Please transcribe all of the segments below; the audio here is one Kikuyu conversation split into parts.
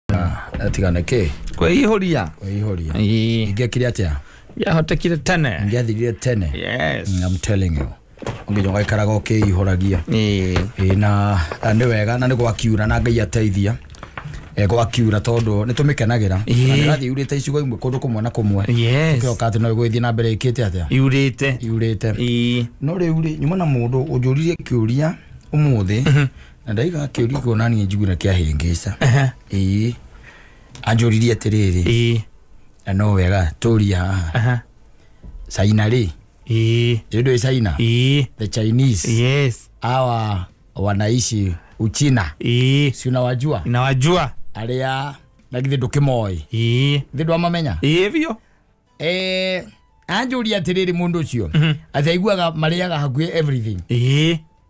Atigane kä Kwĩihũria. Kwĩihũria. Ĩĩ. Ingĩekire atĩa? Yahotekire tene. Ingĩathirire tene. Yes. I'm telling you, nginya ũgaikaraga ũkĩihũragia. Ĩĩ. Ĩĩ, na nĩ wega na nĩ gwakiura na Ngai ateithia. Gwakiura tondũ nĩ tũmĩkenagĩra. Ĩĩ. Na nĩrathiĩ yurĩte icigo imwe kũndũ kũmwe na kũmwe. Yes. Tũkĩhoka atĩ no ĩgũgĩthiĩ na mbere ĩkĩte atĩa? Yurĩte. Yurĩte. Ĩĩ. No rĩu rĩ, nyuma na mũndũ ũnjũririe kĩũria ũmũthĩ na ndaiga kĩũria kĩu naniĩ njiguire kĩahĩngĩca. Ĩĩ, anjũririe atĩrĩrĩ, na no wega tũrie haha, China rĩ, ĩ ndũĩ China? The Chinese. Hawa wanaishi Uchina. Si unawajua? Inawajua. Arĩa na githĩ ndũkĩmoĩ? Githĩ ndwamamenya? Ĩĩ biũ. Anjũria atĩrĩrĩ, mũndũ ũcio atĩ aiguaga marĩaga hakuhĩ everything.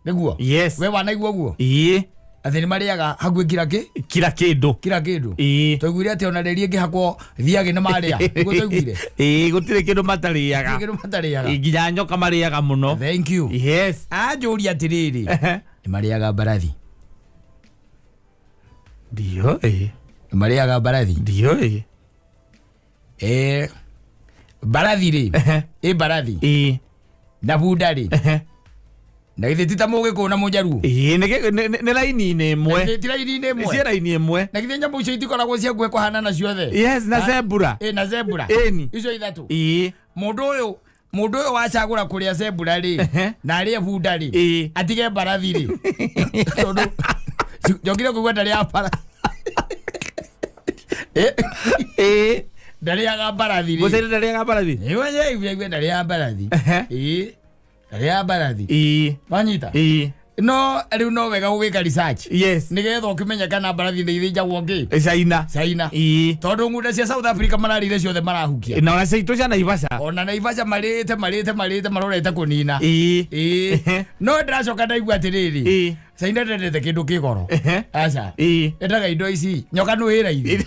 Nĩguo? Yes. We wanaigua ũguo? Ĩĩ. Atĩ nĩ marĩaga hakuhĩ kira kĩ Kila kĩndũ. Kila kĩndũ. Ĩĩ. Twaiguire atĩ ona rĩri ĩngĩhakwo thiagĩ nĩ marĩa, nĩguo twaiguire? Ĩĩ, gũtirĩ kĩndũ matarĩaga. Kĩndũ matarĩaga. Ĩĩ, nginya nyoka marĩaga mũno. Thank you. Anjũria atĩrĩrĩ, nĩ marĩaga mbarathi? Ndiũĩ. Nĩ marĩaga mbarathi? Ndiũĩ. Mbarathi rĩ, ĩ mbarathi na bunda rĩ, na githĩ ti ta Mũgĩkũyũ na Mũnjaruo? Ĩĩ, nĩ raini-inĩ ĩmwe. Githĩ ti raini-inĩ ĩmwe? Ciĩ raini ĩmwe. Na githĩ nyamũ icio itikoragwo cia hakuhĩ kũhanana ciothe? Yes, na zebra. Ĩ, na zebra. Ĩni. Icio ithatũ. Ĩĩ. Mũndũ ũyũ wacagũra kũrĩa zebra rĩ, na arĩe bunda rĩ, atige mbarathi rĩ, tondũ njokire kũigua ndarĩaga mbarathi. Ndarĩaga mbarathi rĩ. Mũcaina ndarĩaga mbarathi. Nĩwe ndarĩaga mbarathi. Ĩĩ, ndarĩaga mbarathi. Wanyita? Ĩĩ. No rĩu no wega gũgĩka research nĩgetha ũkĩmenye kana mbarathi nĩ ithĩnjagwo ngĩ China. China. Tondũ ng'unda cia South Africa mararĩire ciothe marahukia. Na ona citũ cia Naivasha. Ona Naivasha marĩte marĩte marĩte marorete kũnina. Ĩĩ, no ndĩracoka ndaigua atĩrĩrĩ, China ndendete kĩndũ kĩ goro. Aca. Endaga indo ici nyoka nũ ĩ raithi,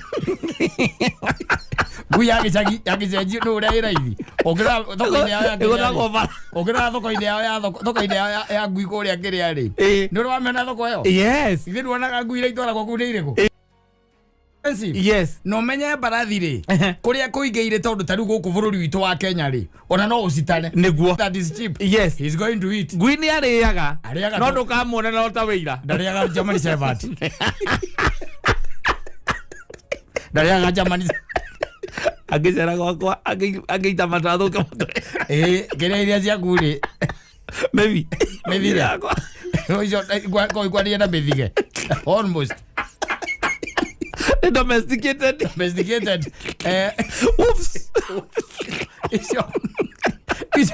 ngui ya gĩcagi ya gĩcenji nũ ũrĩa ĩ raithi ũngĩrora thoko-inĩ yao ya kĩrĩa rĩ, Ĩgũthagwo bara. Ũngĩrora thoko-inĩ yao ya thoko thoko-inĩ yao ya ngui kũrĩa kĩrĩa rĩ, nĩ ũrĩ wamĩona thoko ĩyo? Yes. Ithuĩ nduonaga ngui iria itwaragwo kũu nĩ irĩkũ? Expensive. Na ũmenye mbarathi rĩ, kũrĩa kũingĩire, tondũ ta rĩu gũkũ bũrũri witũ wa Kenya rĩ, ona no ũcitare. That is cheap. He's going to eat. Ngui nĩ arĩaga. Arĩaga no ndũkamuona no ta wĩira. Ndarĩaga German Shepherd, ndarĩaga German. Angĩcera gwakwa angĩita matathũke mũtwe. Ĩĩ, kĩrĩa iria ciaku rĩ? Maybe. Mĩthige. Yakwa. Icio ikwarĩria na mĩthige almost. Nĩ domesticated. Domesticated. Oops. Icio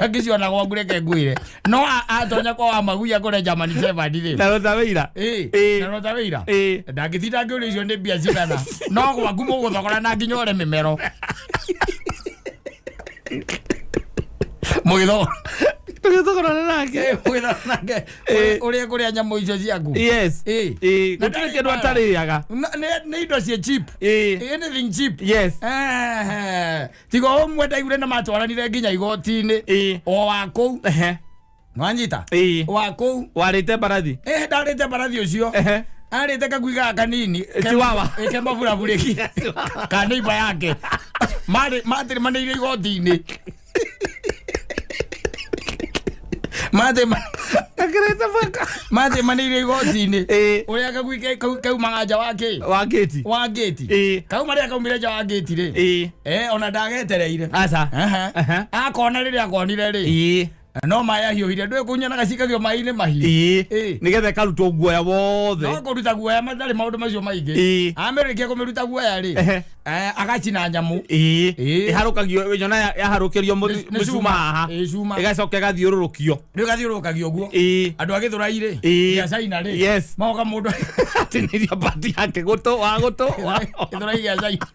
angĩciona gwaku, reke ngwĩre, no atonya kwa wa magui akore German Shepherd rĩ, Na rota wĩira. Ĩĩ, na rota wĩira. Ndangĩtinda ngĩũria icio nĩ mbia cigana, no gwaku mũgũthogora na nginya ũre mĩmero mũgĩthogora. Tũgĩthogorana nake. Mũgĩthogora nake. Ũrĩa kũrĩa nyamũ icio ciaku. Ĩĩ. Na Gũtirĩ ndarĩ kĩndũ mbara. atarĩaga. Nĩ indo ciĩ cheap. Anything cheap. Tiga ũmwe ndaiguire na matwaranire nginya igoti-inĩ. O wa kũu. Nwanyita? Wa kũu. Warĩte mbarathi. Ndarĩte mbarathi ũcio. Arĩte kagui gaka kanini. Chihuahua. Ke maburabũrĩki ka neighbor yake marĩ matĩrĩmanĩire igoti-inĩ. Akĩrĩte baka. Matĩmanĩire igoti-inĩ. Ũrĩa kagui kaumaga nja wa kĩ? Wa ngĩti. Wa ngĩti. Kauma rĩrĩa kaumire nja wa ngĩti rĩ, ona ndagetereire. Aca. Aha. Akona rĩrĩa akonire rĩ, no maĩ ahiũhire, ndũĩ kũnyonaga cikagio maĩ-inĩ mahiũ. Nĩgetha ĩkarutwo guoya wothe. No kũruta guoya matarĩ maũndũ macio maingĩ. Amĩrĩkia kũmĩruta guoya rĩ, agacina nyamũ. Ĩharũkagio nyona yaharũkĩrio Nĩ mũcuma cuma. haha. Ĩĩ, cuma. Ĩgacoka ĩgathiũrũrũkio. Rĩu gathiũrũrũkagio ũguo. Andũ a Gĩthũrai rĩ, gĩa China rĩ, magoka mũndũ Atinĩria bati yake gũtũ wa gũtũ Gĩthũrai gĩa China.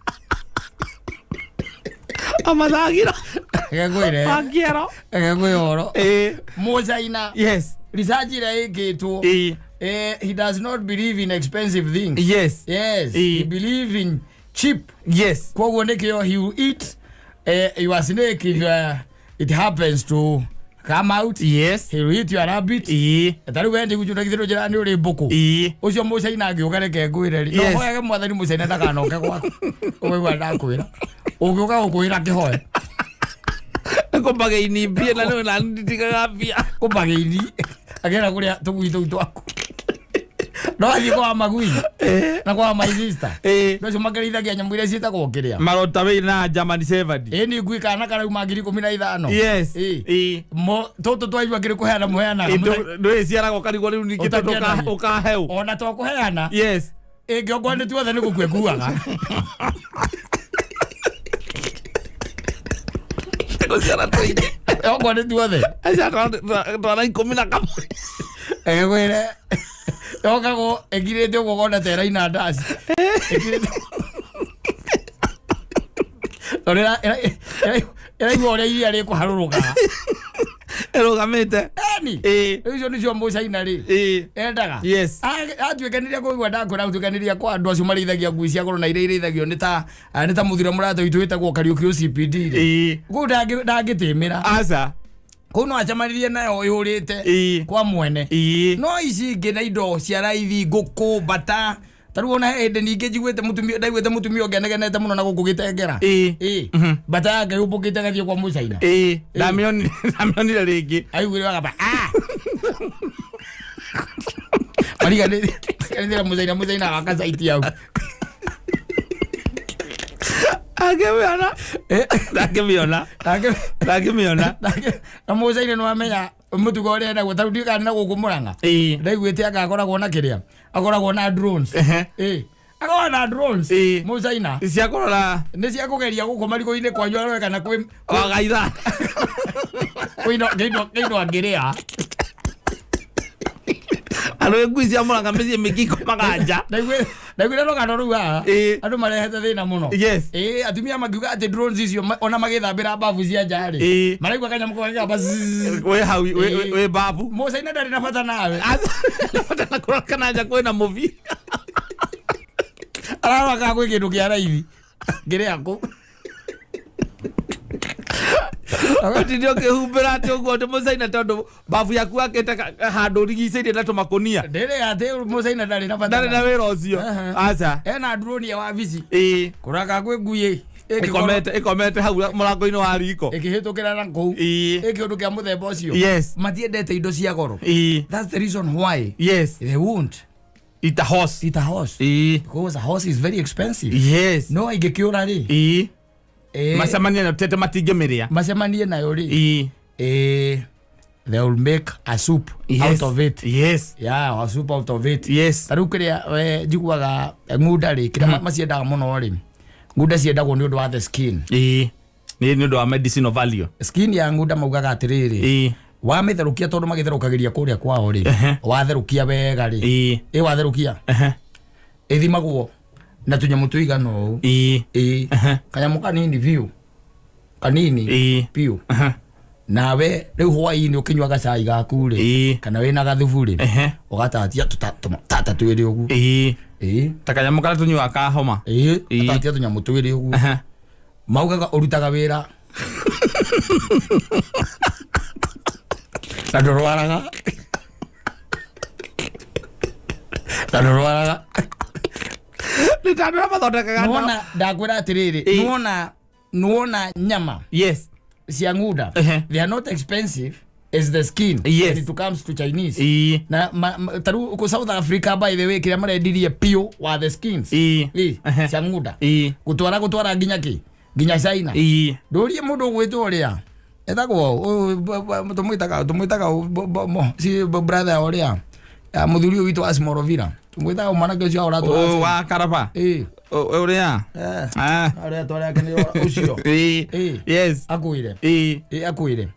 Amathagiro. Reke ngwĩre. Wa kĩero. Reke ngwĩre ũhoro. Mũcaina, research ĩrĩa ĩkĩtwo, he does not believe in expensive things. Yes, he believe in cheap. Koguo nĩkĩo he will eat your snake if it happens to Come out. Yes. He will eat your rabbit. Ta rĩu we ndigũnjũra githĩ ndũnjĩra nĩ ũrĩ mbũkũ. Ũcio mũcaina angĩũka reke ngwĩre rĩ, Yes. no hoyage mwathani mũcaina ndakanoke gwaku. Ũkaigua ndakwĩra ũngĩũka gũkwĩra kĩhoe. Kũmbageini mbia na nĩ na nditigaga mbia. Kũmbageini agera kũrĩa tũgui tũu twaku no athiĩ kwa magui na kwa my sister. No makĩrĩithagia nyamũ iria ciĩtagwo kĩrĩa. Marota wĩ na German Shepherd. Ĩ nĩ ngui kana karauma 15,000. Yes. Ĩ. Tũtũ twaigua kĩrĩ kũheana mũheanaga. Ndå ciaraga ũkarigwo rĩu ningĩ tondũ Ũtangĩendagia. ũkaheu. Ona to kũheana. Ĩngĩ okorwo nĩ tuothe nĩ gũkua ĩkuaga. Gũciara tũingĩ. Okorwo nĩ tuothe. Aca twana 11. Ĩgwĩre yokagwo ĩngirĩte ũguo ũkona ta ĩraina ndaci ĩkirĩte tondũ ĩraigua ũrĩa iria rĩkũharũrũka. Ĩrũgamĩte. Eni. Rĩu icio nĩcio mũcaina rĩ endaga. Atuĩkanĩria kũigua ndakwĩra atuĩkanĩria kwa andũ acio marĩithagia ngui cia goro na iria irĩithagio nĩ ta nĩ ta mũthura mũrata witũ wĩtagwo Kariũki OCPD rĩ. Kũu ndangĩtĩmĩra. Aca. Kũu no acemanirie nayo ĩhũrĩte kwa mwene. No ici ingĩ na indo cia raithi, ngũkũ, mbata, ta rĩu ona he hĩndĩ ningĩ njiguĩte mũtumia, ndaiguĩte mũtumia ũngĩ anegenete mũno na gũkũ gĩtengera. Ĩ mbata yake yũmbũkĩte gathiĩ kwa mũcaina. Ĩĩ, ndamĩonire rĩngĩ. Aiguire agamba ah mariganĩire mũcaina, mũcaina agaka caiti hau. Angĩmĩona, ndangĩmĩona. Ndangĩmĩona. Na mũcaina nĩ wamenya mũtugo ũrĩa enaguo, ta rĩu ndiũĩ kana na gũkũ Mũrang'a. Ndaiguĩte anga akoragwo na kĩrĩa, akoragwo na drones. Ĩ akoragwo na drones. Mũcaina. Cia kũrora. Nĩ cia kũgeria gũkũ marigũ-inĩ kwanyu arore kana kwĩ wagaitha. Kwĩ indo angĩrĩa. Andũ ngui cia Mũrang'a mĩciĩ mĩingĩ ikomaga nja. Ndaiguire rũgano rũu haha. Andũ marehete thĩna mũno. Ĩ atumia makiuga atĩ drones icio ona magĩthambĩra babu cia nja rĩ, maraigua kanyamũ kau gagĩkamba zzzz. Wĩ hau wĩ babu. Mũcaina ndarĩ na bata nawe. Bata na kũrora kana nja kwĩna mũbi. Ararora kana kwĩ kĩndũ kĩa raithi ngĩrĩa kũ. Ũtinde ũkĩhumbĩra atĩ ũguo atĩ mũcaina tondũ babu yaku akĩte handũ ũrigicĩirie na tũmakũnia. Ndĩrĩ atĩ mũcaina ndarĩ na bata. Ndarĩ na wĩra ũcio. Aca. Ena drone ya wabici kũrora kana kwĩ ngui Ĩkomete hau mũrango-inĩ wa riko. Ĩkĩhĩtũkĩra na kũu. Ĩ kĩũndũ kĩa mũthemba ũcio. Matiendete indo cia goro. That's the reason why they won't eat a horse. Eat a horse. Because a horse is very expensive. No ingĩkĩũra rĩ, Macemanie nayo tete matingĩmĩrĩa. Macemanie nayo rĩ, they will make a soup out of it. Yeah, a soup out of it. Ta rĩu kĩrĩa njiguaga ng'unda rĩ, kĩrĩa maciendaga mũno rĩ, ng'unda ciendagwo nĩ ũndũ wa the skin. Ĩĩ, nĩ ũndũ wa medicinal value. Skin ya ng'unda maugaga atĩrĩrĩ, wamĩtherũkia, tondũ magĩtherũkagĩria kũrĩa kwao rĩ, watherũkia wega rĩ, ĩ watherũkia, ĩthimagwo na tũnyamũ tũigana ũũ. Ĩ kanyamũ kanini biũ, kanini biũ. Nawe rĩu hwaĩ-inĩ ũkĩnyua gacai gaku rĩ, kana wĩna gathubu rĩ, ũgatatia tata twĩrĩ ũguo. Ĩ. Ta kanyamũ karĩa tũnyuaga ka homa. Ĩ gatatia tũnyamũ twĩrĩ ũguo. Maugaga ũrutaga wĩra na ndũrwaraga, na ndũrwaraga. Nĩ ta andũ arĩa mathondekaga ndawa. Nĩwona ndakwĩra atĩrĩrĩ, nĩwona nyama cia ng'unda, they are not expensive as the skin when it comes to Chinese. Na ta rĩu kũ South Africa, by the way, kĩrĩa marendirie piũ wa the skins. Ĩ cia ng'unda gũtwara nginya kĩ, nginya China. Ndũrie mũndũ ũgwĩtwo ũrĩa etagwo tũmwĩtaga si brother ũrĩa mũthuri ũyũ witũ wa Smorovira, tũmwĩtaga mwanake ũcio ũratwara. Ũyũ wa karaba. Ũrĩa. Arĩa twarĩa nĩ ũcio. Akwĩre. Ĩ akwĩre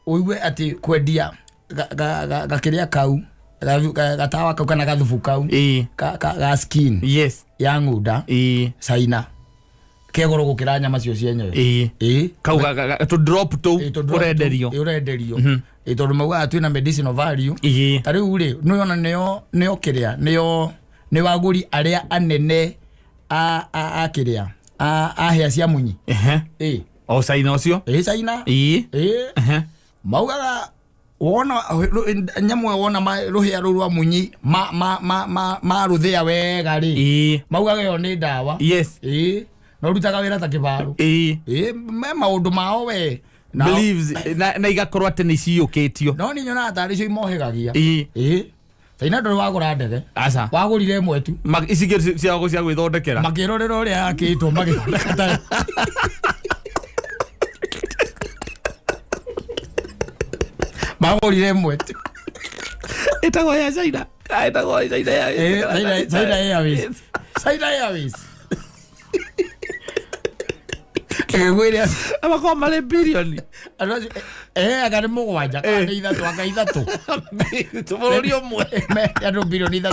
ũigue atĩ kwendia gakĩrĩa kau gatawa kau kana gathubu kau ga skin ya ng'unda China kegoro gũkĩra nyama cio cienyewe. Ĩ. Kau tũ drop tũu. Ĩ, tũ drop ũrenderio. Ĩ, ũrenderio. Ĩ tondũ maugaga twĩna medicinal value. Ta rĩu rĩ, nĩwona nĩo kĩrĩa nĩo nĩ wagũri arĩa anene a kĩrĩa a hĩa cia munyi. Ĩ. O China ũcio. Ĩ China. Ĩ. Maugaga wona nyamũ ĩyo, wona rũhĩa rũu rwa munyi ma rũthĩa wega rĩ, maugaga ĩyo nĩ ndawa. Ĩĩ, na ũrutaga wĩra ta kĩbaro. Ĩĩ, me maũndũ mao we. Beliefs na igakorwo atĩ nĩ ciyũkĩtio. No nĩ nyonaga tarĩ cio imohĩgagia. Ĩĩ, China ndũrĩ wagũra ndege. Aca. Wagũrire ĩmwe tu. Ici ingĩ ciao cia gwĩthondekera. Makĩrorera ũrĩa yakĩtwo, magĩthondeka tayo. Magũrire ĩmwe tu. Ĩtagwo ya China. Ah, ĩtagwo China ya China Airways, China Airways ĩgĩkwĩre. Makorwo marĩ bilioni. Andũ acio anga nĩ mũgwanja kana nĩ ithatũ, anga ithatũ. Bũrũri ũmwe. Me andũ 3 bilioni ta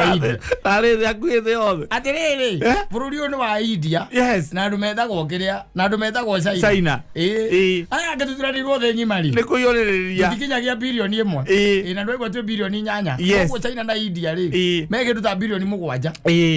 India. Tarĩ thĩ, hakuhĩ thĩ yothe. Atĩrĩrĩ, bũrũri ũyũ nĩ wa India na andũ metagwo kĩrĩa, na andũ metagwo China. China. Ĩĩ. Aya angĩ tũturanĩirwo thĩ ng'ima rĩ, nĩ kũiyũrĩrĩria. Tũtikinyagia 1 bilioni. Ĩĩ, na ndwaigua twĩ 8 bilioni. Koguo China na India rĩ, me kĩndũ ta 7 bilioni.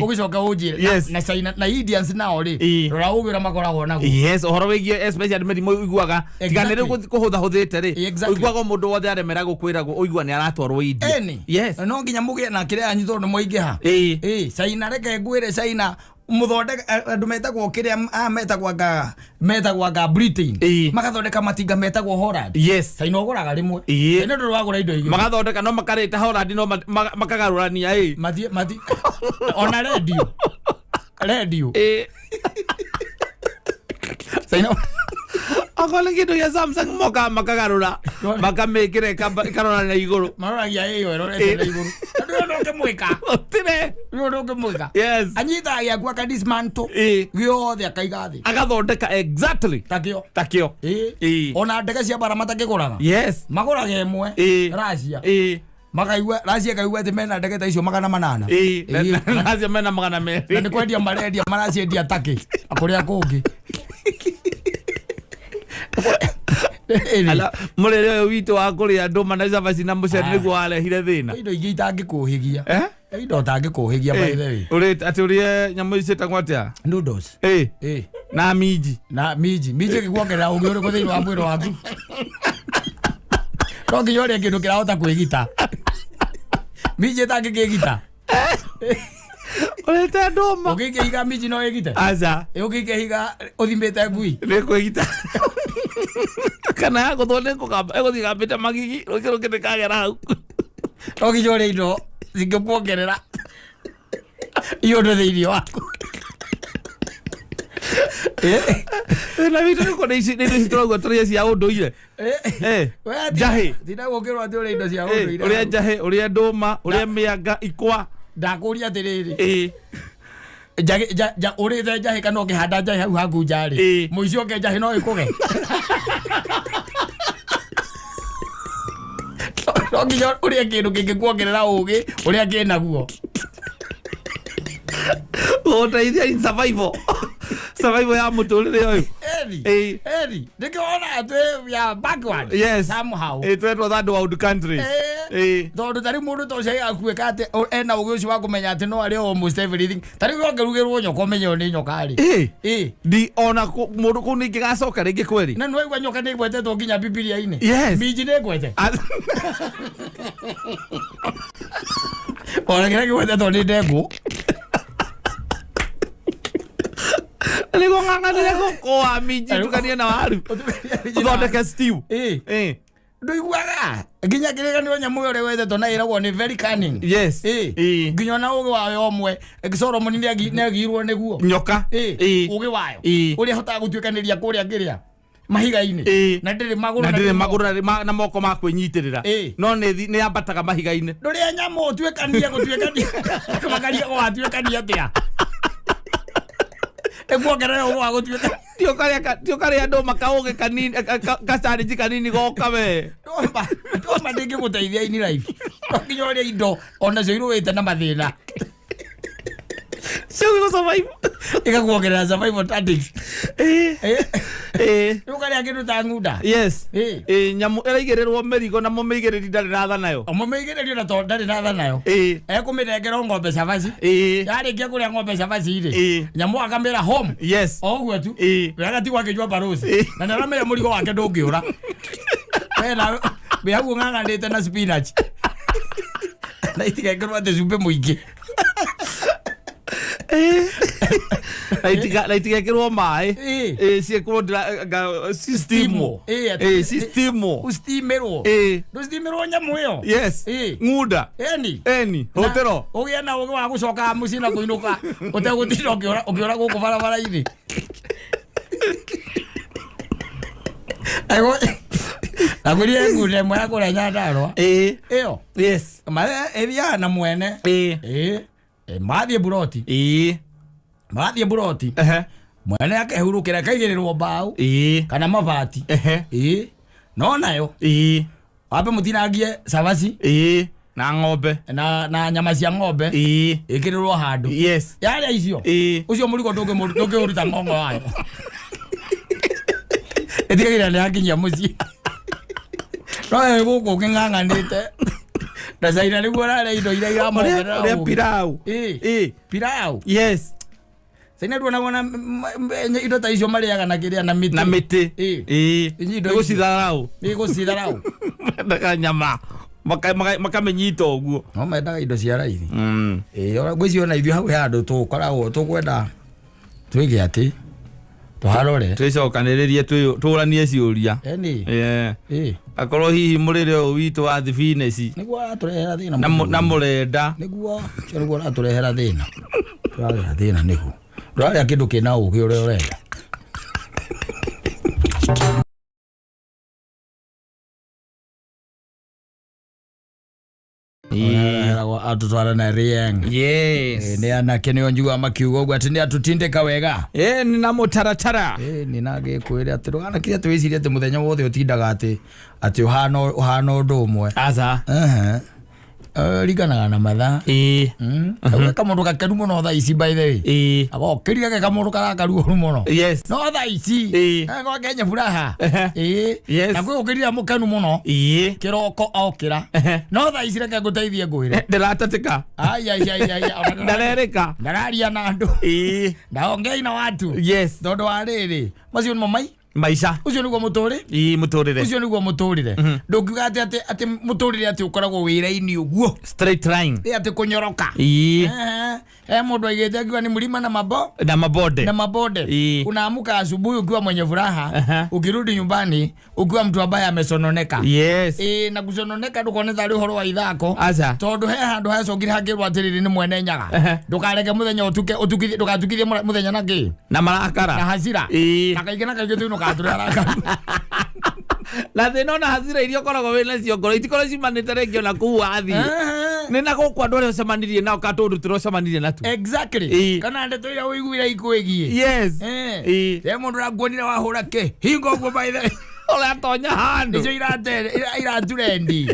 Ũgĩcoka ũnjĩre na China na Indians nao rĩ, rora ũgĩ ũrĩa makoragwo naguo. Yes, ũhoro wĩgiĩ especially mĩrimũ ũiguaga tiga nĩ rĩu kũhũthahũthĩte rĩ, ũiguaga mũndũ wothe aremera gũkwĩragwo, ũigua nĩ aratwarwo India. Ĩni. No nginya mũgĩe na kĩrĩa yanyu tondũ nĩ mwaingĩha. Ĩĩ, China, reke ngwĩre, China mũthondeka andũ metagwo kĩrĩa, aya metagwo anga Britain, magathondeka matinga metagwo Holland. China ũgũraga rĩmwe. China ndũrĩ wagũra indo igĩrĩ. Magathondeka no makarĩta Holland, no makagarũrania ĩ. Mati ona radio. China. Okorwo nĩ kĩndũ gĩa Samsung, mokaga makagarũra, makamĩkĩra ĩkarora na igũrũ. Maroragia ĩyo ĩrorete na igũrũ na ndũrĩ ũndũ ũngĩmwĩka. Ũtire. Ndũrĩ ũndũ ũngĩmwĩka. Anyitaga gĩaku aka dismantle gĩothe, akaiga thĩ. Agathondeka exactly takĩo. Takĩo. Ona ndege cia bara matakĩgũraga, magũraga ĩmwe Russia. Makaigua Russia ĩkaigua atĩ mena ndege ta icio 800. Nacio mena magana Na merĩ. nĩ kwendia marendia, maraciendia takĩ kũrĩa kũngĩ. Ala, mũrĩre ũyũ witũ wa kũrĩa ndũma na cabaci na mũcere Ah. nĩguo warehire thĩna. Indo ingĩ itangĩkũhĩgia. Eh? Indo ũtangĩkũhĩgia, by the way. Atĩ ũrĩe nyamũ ici ciĩtagwo atĩa? Noodles. Na minji. Na minji ĩgĩkuongerera ũgĩ ũrĩkũ thĩinĩ wa mwĩrĩ waku? No nginya ũrĩe kĩndũ kĩrahota kwĩgita. Minji ĩtangĩkĩgita. Ũrĩte ndũma. Ũngĩkĩhiga minji no ĩgite? Aca. Ũngĩkĩhiga ũthimĩte ngui? Nĩ kwĩgita kana ya gũthwo nĩ ĩgũthiĩ gambĩte magigi, rũkĩ rũngĩ nĩ kagera hau. No nginya ũrĩe indo cingĩkuongerera iũndũ thĩinĩ waku. Thĩna witũ nĩ kũrĩa ici, nĩ indo ici tũraigua tũrĩe cia ũndũire. Njahĩ. Tinda gũkĩrwo atĩ ũrĩe indo cia ũndũire. Ũrĩa njahĩ, ũrĩa ndũma, ũrĩa mĩanga, ikwa. Ndakũria atĩrĩrĩ, ũrĩte njahĩ kana ũkĩhanda njahĩ hau haku nja rĩ, mũici oke njahĩ no ĩkũge? No nginya ũrĩe kĩndũ kĩngĩkuongerera ũgĩ ũrĩa kĩnaguo. Gũteithia in survival ya mũtũrĩre ũyũ. Eri. Eri, nĩkĩo wonaga twĩ we are backward somehow. Twetwo third world countries. Tondũ tarĩu mũndũ ta ũcio agatuĩka atĩ ena ũgĩ ũcio wa kũmenya atĩ no arĩe almost everything, tarĩu ũngĩrugĩrwo nyoka ũmenye ũyũ nĩ nyoka rĩ. Ndi ona mũndũ kũu ningĩ gacoka rĩngĩ kweri. Na nĩwaigua nyoka nĩ ĩgwetetwo nginya Bibilia-inĩ? Yes. Minji nĩ ngwete, ona kĩrĩa kĩgwetetwo nĩ ndengũ. Nĩguo ng'ang'anĩre gũkũa minji tukanie na waru ũthondeke stew. Ndũiguaga nginya kĩrĩkanĩro nyamũ ĩyo ĩgwetetwo na ĩragwo nĩ very cunning. Nginya ona ũgĩ wayo ũmwe Solomon nĩagirwo nĩguo. Nyoka. Ũgĩ wayo ũrĩa hotaga gũtuĩkanĩria kũrĩa kĩrĩa mahiga-inĩ na ndĩrĩ magũrũ. Na ndĩrĩ magũrũ na na moko ma kwĩnyitĩrĩra. No nĩ yambataga mahiga-inĩ. Ndũrĩa nyamũ ũtuĩkanie gũtuĩkania, andũ makaria watuĩkania atĩa, ĩkuongerera ũgĩ wa gũtuĩka. Ti ũkarĩa ndũma kaũgĩ kanini, kacarinji kanini goka we. Ndũma ndĩngĩgũteithia in life. No nginya ũrĩa indo onacio irũĩte na mathĩna. Cio gũ survive. Ĩgakuongerera survival tactics. Rĩu karĩa kĩndũ ta ng'unda. Nyamũ ĩraigĩrĩrwo mĩrigo na mũmĩigĩrĩri ndarĩ na tha nayo. Mũmĩigĩrĩrio na tondũ ndarĩ na tha nayo, ekũmĩnengera ng'ombe cabaci. Yarĩkia kũrĩa ng'ombe cabaci rĩ, nyamũ akamĩra home. O ũguo tu. We agatigwo akĩnyua barosi na nĩaramenya mũrigo wake ndũngĩũra. We nawe wĩ hau ũng'ang'anĩte na spinach na itigekĩrwo atĩ cumbĩ mũingĩ. Na itigekĩrwo maĩ. Ĩĩ. Ĩ, ciĩkĩrwo sistimwo. Ĩĩ, Ĩ, sistimwo. Ũstimirwo. Ĩ. Ndũstimirwo nyamũ ĩyo. Yes. Ĩ. Ng'unda. Eni. Eni hũtĩro. Ũgĩe na ũgĩ wa gũcokaga mũciĩ na kũinũka ũtegũtinda ũkĩũra gũkũ barabara-inĩ. Nakwĩrire ngunda ĩmwe ya kũrĩa Nyandarũa. Ĩ. Ĩyo. Yes. Ĩthiaga na mwene. Ĩ. Ĩ. Ĩ, mathiĩ buroti. Ĩ. Mathiĩ buroti. Ehe. Mwene akehurũkĩra, ĩkaigĩrĩrwo mbaũ Ĩ. kana mabati. Ehe. Ĩ. No nayo Ĩ. wambe mũtinangie cabaci Ĩ, na ng'ombe. na nyama cia ng'ombe. Ĩ. Ĩkĩrĩrwo handũ. Yes. Yarĩa icio. Ĩ. Ũcio mũrigo ndũngĩũruta ng'ong'o wayo. Ĩtigagĩrĩra nĩ yakinyia mũciĩ. No we gũkũ ũkĩng'ang'anĩte na caina nĩguo ũrarĩa indo iria iramongerera ũrĩa ũũgĩ. Pilau. Ĩ. Ĩ. Pilau. Yes. Caina nduonagwo na indo ta icio marĩaga na kĩrĩa, na mĩtĩ. Na mĩtĩ. Ĩ. Ĩ. Inyuĩ indo Nĩ gũcitharau. Nĩ gũcitharau. Mendaga nyama makamĩnyita ũguo. No mendaga indo cia raithi. Ĩ, ona ngwĩciria ona ithuĩ hau he handũ tũkoragwo tũkwenda twĩke atĩ tũharore. Twĩcokanĩrĩrie, tũranie ciũria. Eni. Yeah. Ĩ. Akorwo hihi mũrĩre ũyũ witũ wa thibineci Nĩguo aratũrehera thĩna. Na na mũrenda. Nĩguo ũcio nĩguo ũratũrehera thĩna. Tũrarĩha thĩna nĩguo ndũrarĩa kĩndũ kĩna ũgĩ ũrĩa ũrenda. Atũtwara na rieng. Yes. Nĩ anake nĩo njiguaga makiuga ũguo atĩ nĩ atũtindĩka wega. Ĩ, nĩ na mũtaratara. Ĩ, nĩ na gĩkwĩre atĩ ndũganakire atĩ wĩcirie atĩ mũthenya wothe ũtindaga atĩ ũhana ũndũ ũmwe. Aca. Ehe. Ringanaga na mathaa. Ĩ. Kamũndũ gakenu mũno thaa ici, by the way. Ĩ. Agokĩrire ge kamũndũ karakaru ũru mũno. Yes. No thaa ici Ĩ. gwakenya furaha. Ehe. Ĩ. Yes. Na kwĩ gũkĩrire mũkenu mũno Ĩ. kĩroko okĩra. Ehe. No thaa ici reke ngũteithie ngwĩre. Ndĩratatĩka. Ai, ai, ai, ai, ona Ndarerĩka. ndararia na andũ. Ĩ. Ndaongei na watu. Yes. Tondũ wa rĩrĩ macio nĩmo mai Maica. Ũcio nĩguo mũtũrĩ. Ĩ, mũtũrĩre. Ũcio nĩguo mũtũrĩre. Ndũngiuga atĩ mũtũrĩre atĩ ũkoragwo wĩra-inĩ ũguo. Straight line. Ĩ, atĩ kũnyoroka. Ĩ. Ehe. He mũndũ aigĩte akiuga ni mlima na mabo Na mabonde. Na mabonde. Ĩ. Unaamka asubuhi ukiwa mwenye furaha, ukirudi nyumbani ukiwa mtu ambaye amesononeka. Yes. Ĩ, na gũcononeka ndũkone tarĩ ũhoro wa ithako. Aca. Tondũ he handũ hacokire hakĩrwo atĩrĩrĩ nĩ mwene Nyaga, ndũkareke mũthenya ũtuke, ũtukithie, ndũgatukithie mũthenya na kĩ? Na marakara. Na hasira. Ĩ. Na kaingĩ tũinũkaga tũrĩ arakaru. Na thĩna ona hasira iria ũkoragwo wĩ nacio ngoro itikorwo ciumanĩte rĩngĩ ona kũu wathiĩ. Nĩ na gũkũ andũ arĩa ũcemanirie nao kana tũndũ tũrĩa ũcemanirie natuo. Exactly. Ĩ. Kana ndeto iria ũiguire ikwĩgiĩ. Yes. Ĩ. He mũndũ ũrakuonire wahũra kĩ hingo ũguo, by the way. Ũratonya handũ. Nĩcio iraturendi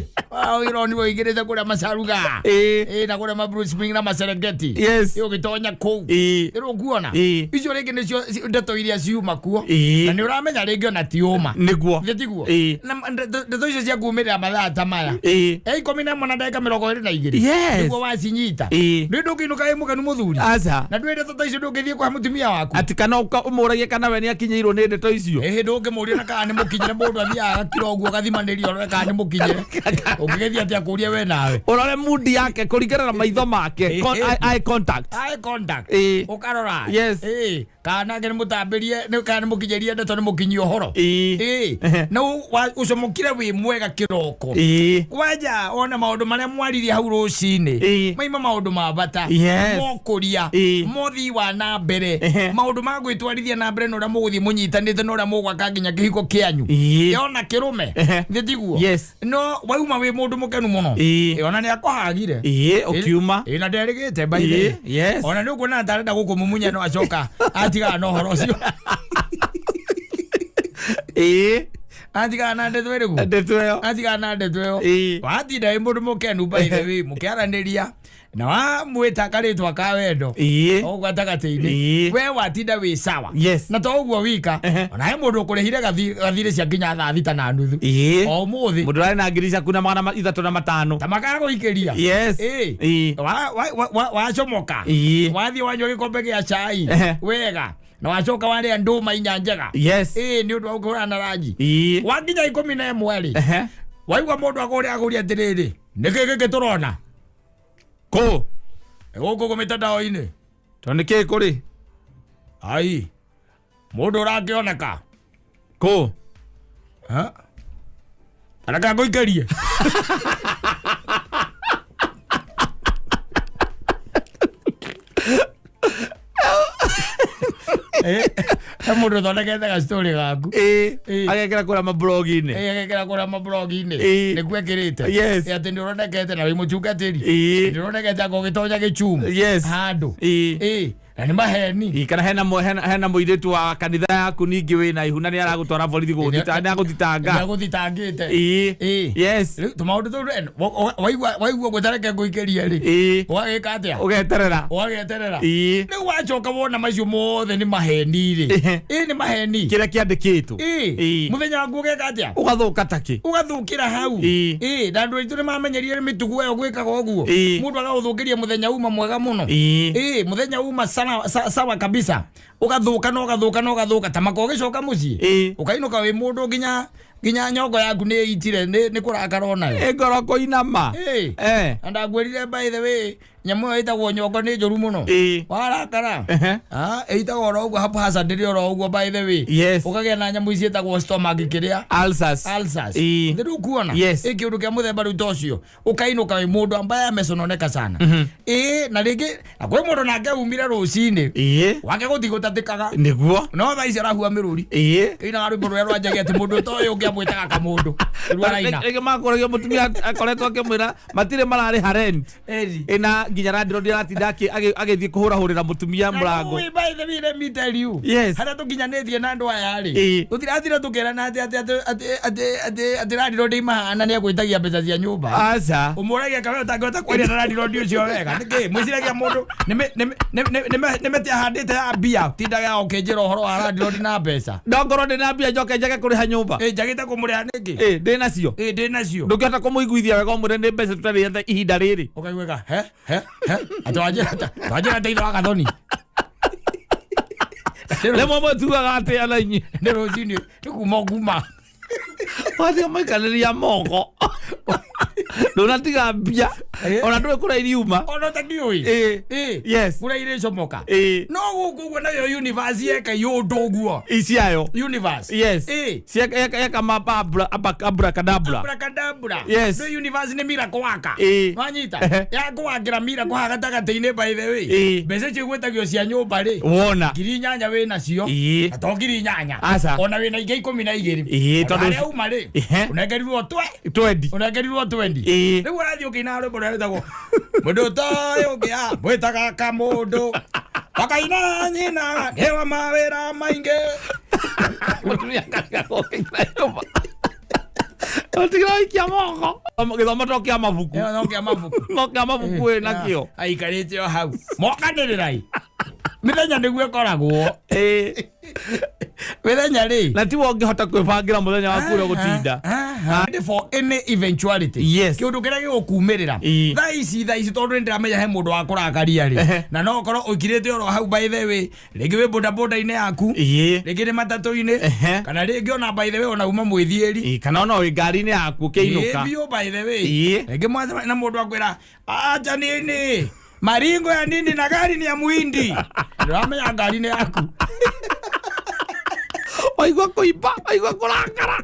ironirwo igĩrĩte kũrĩa macaruga. Ĩ. Ĩ, na kũrĩa ma Blue Spring na Maserengeti. Yes. Ĩ, ũgĩtonya kũu. Ĩ. Ĩrĩ ũkuona Ĩ. icio rĩngĩ nĩcio ndeto iria ciuma kuo. Ĩ. Na nĩ ũramenya rĩngĩ ona ti ũma. Nĩguo. Githĩ tiguo? Ĩ. Na ndeto icio cia kumĩrĩra mathaa ta maya. Ĩ. E 11:22. Yes. Nĩguo wacinyita. Ĩ. Ndĩ ndũngĩinũka wĩ mũkenu mũthuri. Aca. Na ndwĩ ndeto ta icio ndũngĩthiĩ kwa mũtumia waku. Atĩ kana ũmũragie kana we nĩ akinyĩirwo nĩ ndeto icio. Ĩhĩ, ndũngĩmũria na kana nĩ mũkinyĩre. Mũndũ athiaga agakira ũguo agathimanĩria ũrore kana nĩ mũkinyĩre. Ũngĩgĩthiĩ atĩa kũria we nawe? Ũrore mood yake kũringana na maitho make. Eye contact. Eye contact. Ĩ. Ũkarora. Yes. Ĩ, kana nake nĩ mũtambĩrie kana nĩ mũkinyĩrie ndeto, nĩ mũkinyie ũhoro. Ĩ. Ĩ, na ũcomokire wĩ mwega kĩroko. Ĩ. Kwanja ona maũndũ marĩa mwaririe hau rũcinĩ Ĩ. maima maũndũ ma bata Yes. mokũria Ĩ. mothii wa na mbere, maũndũ ma gwĩtwarithia na mbere na ũrĩa mũgũthiĩ mũnyitanĩte na ũrĩa mũgwaka nginya kĩhiko kĩanyu. Ĩ. Ona kĩrũme. Nĩ tiguo? Yes. No wauma wĩ mũndũ mũkenu mũno. Ĩ. Ĩ, ona nĩ akũhagire. Ĩ, ũkiuma. Ĩ, na nderĩgĩte, by the Ĩ, way. yes. Ona nĩ ũkuona tarenda gũkũmumunya no acoka atigana na ũhoro ũcio. Ĩ. Atigana na ndeto ĩrĩkũ? Ndeto ĩyo. Atigana na ndeto ĩyo. Ĩ. Watinda wĩ mũndũ mũkenu, by the way, mũkĩaranĩria na wamwĩta karĩtwa ka wendo Ĩ. o gatagatĩ-inĩ. Ĩ. We watinda wĩ sawa. Yes. Na to ũguo wika, ona he mũndũ ũkũrĩhire gathirĩ cia nginya 6:30 Ĩ. o ũmũthĩ. Mũndũ ũrarĩ na ngiri ciaku na 305. Ta makagũikĩria. Yes. Ĩ. Ĩ. Wacomoka Ĩ. wathiĩ wanyua gĩkombe gĩa cai wega. Na wacoka warĩa ndũma inya njega. Ĩĩ, nĩ ũndũ wa gũkĩhũrana na ranji. Wakinya 11 rĩ, waigua mũndũ akũrĩa akũria atĩrĩrĩ, nĩkĩ gĩkĩ tũrona Kũ? Gũkũ kũ mĩtandao-inĩ? Tondũ nĩ kĩ kũrĩ? Ai, mũndũ ũrakĩoneka. Kũ? Ha? Araka ngũikĩrie. Eh, he mũndũ ũthondekete gastory gaku. Agekĩra kũrĩa mablog-inĩ. Agekĩra kũrĩa mablog-inĩ. Nĩkuo ekĩrĩte. Atĩ nĩ ũronekete na wĩ mũtungatĩri. Nĩ ũronekete anga ũgĩtonya gĩchumu. Handũ. Na nĩ maheni. Kana hena mũirĩtu wa kanitha yaku ningĩ wĩna ihu na nĩ aragũtwara borithi gũgũthita, nĩ agũthitanga. Nĩ agũthitangĩte. Rĩu tũmaũndũ tũu waigua ũguo ta reke ngũikĩrie rĩ. Ũgagĩka atĩa? Ũgeterera. Ũgageterera. Rĩu wacoka wona macio mothe nĩ maheni rĩ. Nĩ maheni. Kĩrĩa kĩandĩkĩtwo. Mũthenya waku ũgeka atĩa? Ũgathũka takĩ. Ũgathũkĩra hau. Na andũ aitũ nĩ mamenyerire mĩtugo ĩyo gwĩkaga ũguo. Mũndũ agagũthũkĩria mũthenya uma mwega mũno. Mũthenya uma sana, sawa kabisa. Ũgathũka na ũgathũka na ũgathũka ta maka ũgĩcoka mũciĩ. Ũkainũka wĩ mũndũ nginya nyongo yaku nĩ ĩitire nĩ kũrakara onayo. Ngoro kũinama. Na ndakwĩrire by the way, nyamũ ĩyo ĩtagwo nyongo nĩ njũru mũno. Warakara. Ĩitagwo oro ũguo haphazard ĩrĩ oro ũguo by the way. Ũkagĩa na nyamũ ici ĩtagwo stomach kĩrĩa. Ulcers. Ulcers. Nĩ ndũkuona? Ĩ kĩũndũ kĩa mũthemba rĩu ta ũcio. Ũkainũka wĩ mũndũ ambaye amesononeka sana. Na rĩngĩ, na kwĩ mũndũ nake umire rũcinĩ. Wake gũtigũtatĩkaga. Nĩguo. No thaa ici arahua mĩrũri. Ĩinaga rwĩmbo rũrĩa rwanjagia atĩ mũndũ ta ũyũ ũngĩ amwĩtaga kamũndũ. Rĩu araina. Rĩngĩ makoragia mũtumia akoretwo akĩmwĩra matirĩ mararĩha rent. Ĩna nginya landlord aratinda agĩthiĩ kũhũrahũrĩra mũtumia mũrango. Ui, by the way, let me tell you. Harĩa tũkinyanĩtie na andũ aya rĩ. Tũtirathire tũkĩrana atĩ landlord imahana nĩ egwĩtagia mbeca cia nyũmba. Aca. Ũmũragia kana ũtangĩhota kwaria na landlord ũcio wega. Nĩkĩ? Mwĩciragia mũndũ nĩ mĩtĩ ahandĩte ya mbia. Tindaga ũkĩnjĩra ũhoro wa landlord na mbeca. No ngorwo ndĩ na mbia njoke njage kũrĩha nyũmba. Njagĩte kũmũrĩha nĩkĩ? Ndĩ nacio. Ndĩ nacio. Ndũngĩhota kũmũiguithia wega ũmwĩre nĩ mbeca tũtarĩhĩte ihinda rĩrĩ. Ũkaiguĩka, he, he, he. Atĩ wanjĩra ta ithe wa Gathoni. Rĩmwe mũtuaga atĩa na inyuĩ? Nĩ rũcinĩ, nĩ kuma ũkuma. Wathiĩ ũmaikanĩria moko. Ndũnatiga mbia. Ona ndũĩ kũrĩa iriuma. Ona ũtakĩũĩ. Kũrĩa irĩcomoka. No gũkũ ũguo nayo universe yeka iũndũ ũguo. Iciayo. Universe. Eka abracadabra. Abracadabra. No universe nĩ miracle waka. Wanyita? Ya kũwakĩra miracle haha gatagatĩ-inĩ by the way. Mbeca icio igwĩtagio cia nyũmba rĩ. Wona. 8,000 wĩ nacio. Na to 8,000. Aca. Ona wĩna ingĩ 12. Tondũ Harĩa uma rĩ. Ũnengerirwo twe. Twendi. Ũnengerirwo twendi. Rĩu ũrathiĩ ũkĩina rwĩmbo rũrĩa rwĩtagwo mũndũ ta ũyũ ũngĩ amwĩtaga kamũndũ. Wakaina nyina nĩ wa mawĩra maingĩ. Mũtumia akatiga gũkĩina nyũmba. Ũtigĩra waikia moko. Gĩthomo to kĩa mabuku. No kĩa mabuku. No kĩa mabuku wĩ nakĩo. Aikarĩte o hau. Mokanĩrĩrai. Mĩthenya nĩguo ĩkoragwo. Mĩthenya rĩ. Na tiwe ũngĩhota kwĩbangĩra mũthenya waku ũrĩa ũgũtinda. Ready for any eventuality. Kĩũndũ kĩrĩa gĩgũkumĩrĩra. Thaa ici tondũ nĩndĩramenya he mũndũ wa kũrakaria rĩ. Na no ũkorwo ũikirĩte oro hau by the way. Rĩngĩ wĩ bodaboda-inĩ yaku. Rĩngĩ nĩ matatũ-inĩ. Kana rĩngĩ ona by the way ona uma mwĩthiĩri. Kana ona wĩ ngari-inĩ yaku ũkĩinũka. Biũ by the way. Rĩngĩ mwacemania na mũndũ akwĩra, acha nini? Maringo ya nini na gari ni ya muhindi. Ndĩramenya ngari nĩ yaku. Waigua kũimba, waigua kũrakara.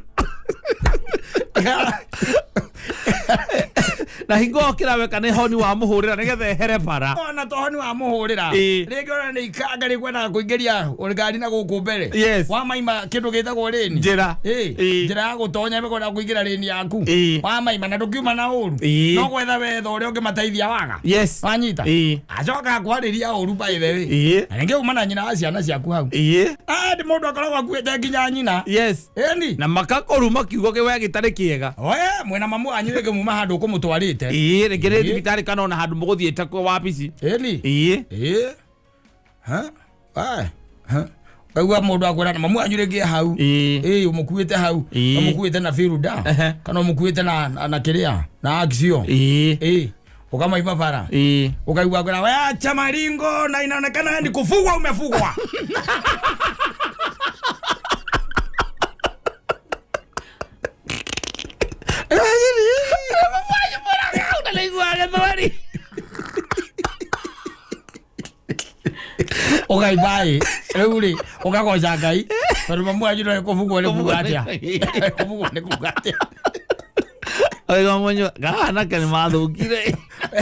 Na hingo okĩra weka nĩ honi wa mũhũrĩra nĩgetha ehere bara. Ona to honi wa mũhũrĩra. Rĩngĩ ona nĩ ikanga rĩkwendaga kũingĩria ngari na gũkũ mbere. Wa maima kĩndũ gĩtagwo rĩni. Njĩra. Njĩra ya gũtonya ĩkwenda kũingĩra rĩni yaku. Wa maima na ndũkiuma na ũru. No gwetha wetha ũrĩa ũngĩmateithia waga. Wanyita? Acoka akwarĩria ũru by the way. Na rĩngĩ uma na nyina wa ciana ciaku hau. Ndĩ mũndũ akoragwo akuĩte nginya nyina. Ĩni. Na makakũruma kiugo kĩwe gĩtarĩ kĩega. Oe, mwĩna mamu wanyu rĩngĩ muma handũ ũkũmũtwarĩte. Rĩngĩ nĩ thibitarĩ kana ona handũ mũgũthiĩte kwa wabici. Ĩni. Ha? Ae. Ha? Kaigua mũndũ akwĩra na mamu wanyu rĩngĩ hau. Ũmũkuĩte hau. Ũmũkuĩte na biruda. Kana ũmũkuĩte na kĩrĩa? Na axio. Ukamaima bara. Ĩĩ. Ukaigua kwĩra we acha maringo na inaonekana ni kufugwa umefugwa. Ndanaigua gĩthweri. Ũkaimba ĩ rĩu rĩ ũkagoca Ngai tondũ mamu wanyu no kũbugwo nĩ kuga atĩa, kũbugwo nĩ kuga atĩa? Oiga mũnyua gaanake nĩ mathũkire.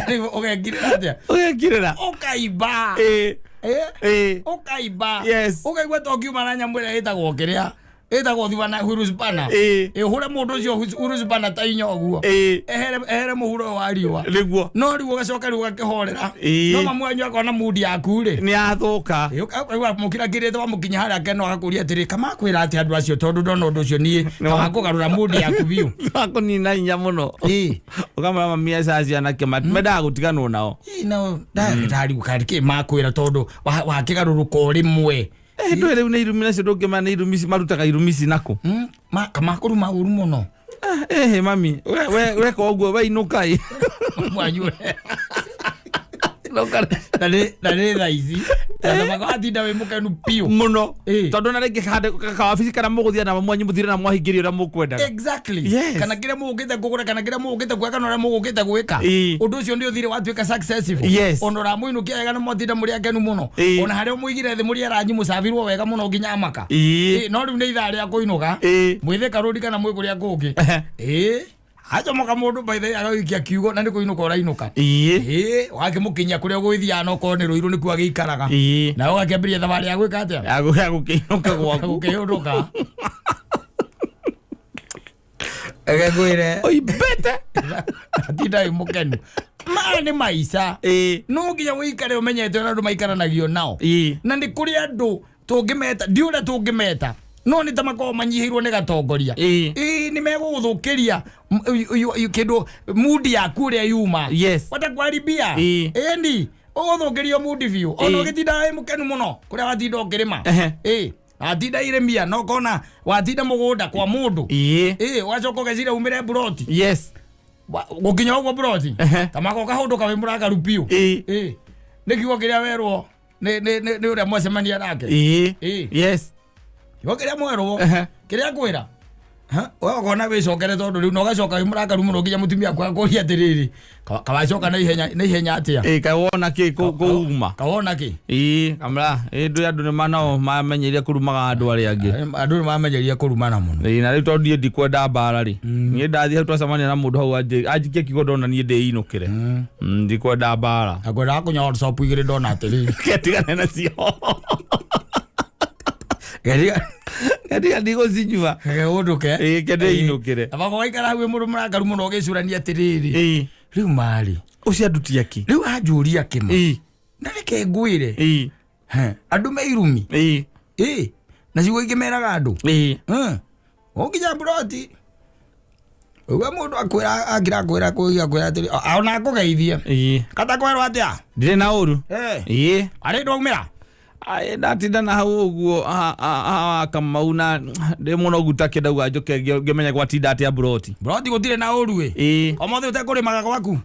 Rĩu ũgekirĩra atĩa? Ũgekirĩra. Ũkaimba. Ĩĩ. Eh? Ĩĩ. Ũkaimba. Yes. Ũkaigua ta ũkiuma na nyamũ ĩrĩa ĩtagwo kĩrĩa ĩtagwo thibana huruspana. Ĩĩ. Ĩhũre mũndũ ũcio huruspana ta inya ũguo. Ĩĩ. Ehere mũhuro ũyũ wa riũa. Nĩguo. No rĩu ũgacoka rĩu ũgakĩhorera. Ĩĩ. No mamu wanyu akona mudi yaku rĩ. Nĩ athũka. Ĩ, ũkaigua mũkirakĩrĩte wamũkinya harĩa akena agakũria atĩrĩ kamakwĩra atĩ andũ acio tondũ ndona ũndũ ũcio niĩ kamakũgarũra mudi yaku biũ. Wakũnina hinya mũno. Ĩĩ. Ũkamwĩra mami aca acio anake mendaga gũtiganwo nao. Ĩ, no ndagĩtarĩ kĩ makwĩra tondũ wakĩgarũrũka o rĩmwe. Ndũĩ rĩu nĩ irumi nacio ndũngĩmenya nĩ irumi ici marutaga irumi ici nakũ. Kamakũruma ũru mũno. Ĩhĩ mami weka ũguo we inũka ĩ. Mwanyu na nĩ thaa ici na watinda wĩ mũkenu biũ. Mũno. Ĩĩ. Tondũ na rĩngĩ kawabici kana mũgũthiĩ na mamu wanyu mũthire na mwahingĩrio ũrĩa mũkwendaga. Exactly. Yes. Kana kĩrĩa mũgũkĩte kũgũra kana kĩrĩa mũgũkĩte gwĩka kana ũrĩa mũgũkĩte gwĩka. Ĩĩ. Ũndũ ũcio nĩ ũthire watuĩka successful. Yes. Ona ũramũinũkia wega na mwatinda mũrĩ akenu mũno. Ĩĩ. Ona harĩa ũmũigire thĩ mũrĩ aranyi mũcabirwo wega mũno nginya maka. Ĩĩ. Ĩĩ, no rĩu nĩ ithaa rĩa kũinũka. Ĩĩ. Mwĩthĩka rũri kana mwĩ kũrĩa kũngĩ. Ehe. Ĩĩ. Acomoka mũndũ by the way agagĩikia kiugo na nĩ kũinũka ũrainũka. Ĩĩ. Ĩĩ, wakĩmũkinyia kũrĩa ũgũgĩthiaga no korwo nĩ rũirũ nĩkuo agĩikaraga. Ĩĩ. Na ũgakĩambĩrĩria thabarĩ ya gwĩka atĩa? Ya gũkĩinũka gwaku. Gũkĩũndũka. Ege ngwĩre. Ũimbĩte. Atinda wĩ mũkenu. Maya nĩ maica. Ĩĩ. No nginya ũikare ũmenyete ũrĩa andũ maikaranagio nao. Ĩĩ. Na nĩ kũrĩ andũ tũngĩmeta, ndi ũrĩa tũngĩmeta no nĩ ta makoragwo manyihĩirwo nĩ gatongoria. Ĩĩ. Ĩĩ, nĩ megũgũthũkĩria kĩndũ mudi yaku ũrĩa yuma. Yes. Watakuharibia. Ĩĩ. Ĩni ũgũthũkĩrio mudi biũ ona Ĩĩ. ũgĩtinda wĩ mũkenu mũno kũrĩa watinda ũkĩrĩma. Ehe. Ĩĩ, watinda irĩmia no kona watinda mũgũnda kwa mũndũ. Ĩĩ. Ĩĩ, ũgacoka ũgeciria umĩre mburoti. Yes. Gũkinya ũguo mburoti Ehe. ta magoka hũndũka wĩ mũrakaru biũ. Ĩĩ. Ĩĩ, nĩ kiugo kĩrĩa werwo nĩ ũrĩa mwacemania nake. Ĩĩ. Ĩĩ. Yes. Kiugo kĩrĩa mwerwo Ehe. kĩrĩa ngwĩra. Ha, we ũkona wĩcokere tondũ rĩu na ũgacoka wĩ mũrakaru mũno nginya mũtumia waku akũria atĩrĩrĩ kawacoka na ihenya atĩa? Ĩĩ kaĩ wona kĩ kũuma. Kawona kĩ? Ĩĩ kamra ĩĩ ndũĩ andũ nĩ manao mamenyeire kũrumaga andũ arĩa angĩ. Andũ nĩ mamenyerie kũrumana mũno. Ĩĩ na rĩu tondũ niĩ ndikwenda mbara rĩ niĩ ndathiĩ hau twacemania na mũndũ hau anjikie kiugo ndona niĩ ndĩinũkĩre. Ndikwenda mbara. Na ngwendaga kũnyua hot soap igĩrĩ ndona atĩrĩrĩ. Ketigane nacio. Ketiga ndigũcinyua. Ũndũke. Ĩĩ ke ndĩinũkĩre. Tabako waikara hau wĩ mũndũ mũrakaru mũno ũgĩcũrania atĩrĩrĩ Ĩĩ. rĩu marĩ Ũcio andutia kĩ? rĩu anjũria kĩma. Ĩĩ. Na reke ngwĩre. Ĩĩ. He, andũ me irumi. Ĩĩ. Ĩĩ, na ciugo ingĩ meraga andũ. Ĩĩ. Ũnginya mburoti uga mũndũ akwĩra akira akwĩra kũgia akwĩra atĩrĩ ona akũgeithie. Ĩĩ. Kata kwerwo atĩa? Ndirĩ na ũru. Eh. Ĩĩ. Arĩ ndwaumĩra? Aĩ ndatinda na hau ũguo haha Kamau na ndĩ mũnogu ta kĩ ndauga njũke ngĩmenye gwatinda atĩa mburoti. Mburoti gũtirĩ na ũru ĩ. Ĩĩ. Ũmũthĩ ũtekũrĩmaga gwaku?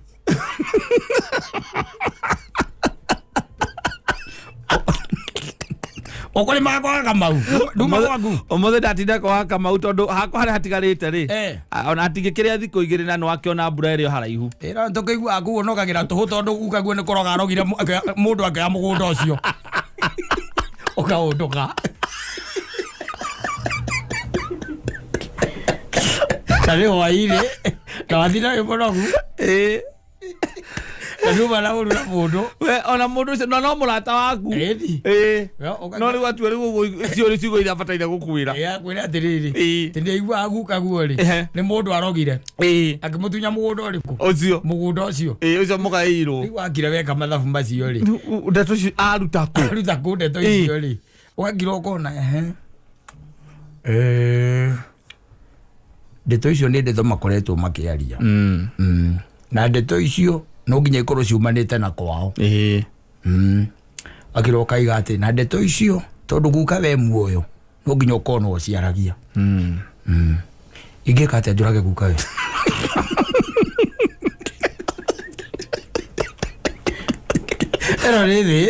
Ũkũrĩmaga kwa Kamau? Nduma gwaku? Ũmũthĩ ndatinda kwa Kamau tondũ hakwa harĩa hatigarĩte rĩ Eh. ona hatingĩkĩrĩa thikũ igĩrĩ na nĩwakĩona mbura ĩrĩ o haraihu. Ĩra tũkĩiguaga kũu ũnogagĩra tũhũ tondũ ukaguo nĩ kũroga arogire mũndũ akĩoya mũgũnda ũcio. Ũkaũndũka. Na nĩ hwaĩ-inĩ na watinda wĩ mũnogu. Ĩĩ. Na nduma na ũru na mũndũ. We ona mũndũ ũcio no mũrata waku. Ĩni. Ĩĩ. We, No rĩu atue rĩu ũguo icio nĩ ciugo iria bataire gũkwĩra. Ĩ, akwĩra atĩrĩrĩ Ĩĩ. atĩ ndĩaiguaga guka guo rĩ Ehe. nĩ mũndũ arogire. Ĩĩ. Akĩmũtunya mũgũnda ũrĩkũ? Ũcio. Mũgũnda ũcio. Ĩĩ ũcio mũgaĩirwo. Rĩu wakira weka mathabu macio rĩ. Ndeto icio aruta kũ? Aruta kũ ndeto Ĩĩ. icio rĩ? Ũgakira ũkona ehe. Eh. Ndeto icio nĩ ndeto makoretwo makĩaria. Na ndeto icio no nginya ikorwo ciumanĩte na kwao. Ĩĩ. Akira ũkaiga atĩ na ndeto icio tondũ guka we muoyo no nginya ũkorwo no ũciaragia. Ingĩka atĩa njũrage guka we? Ĩno nĩ thĩ.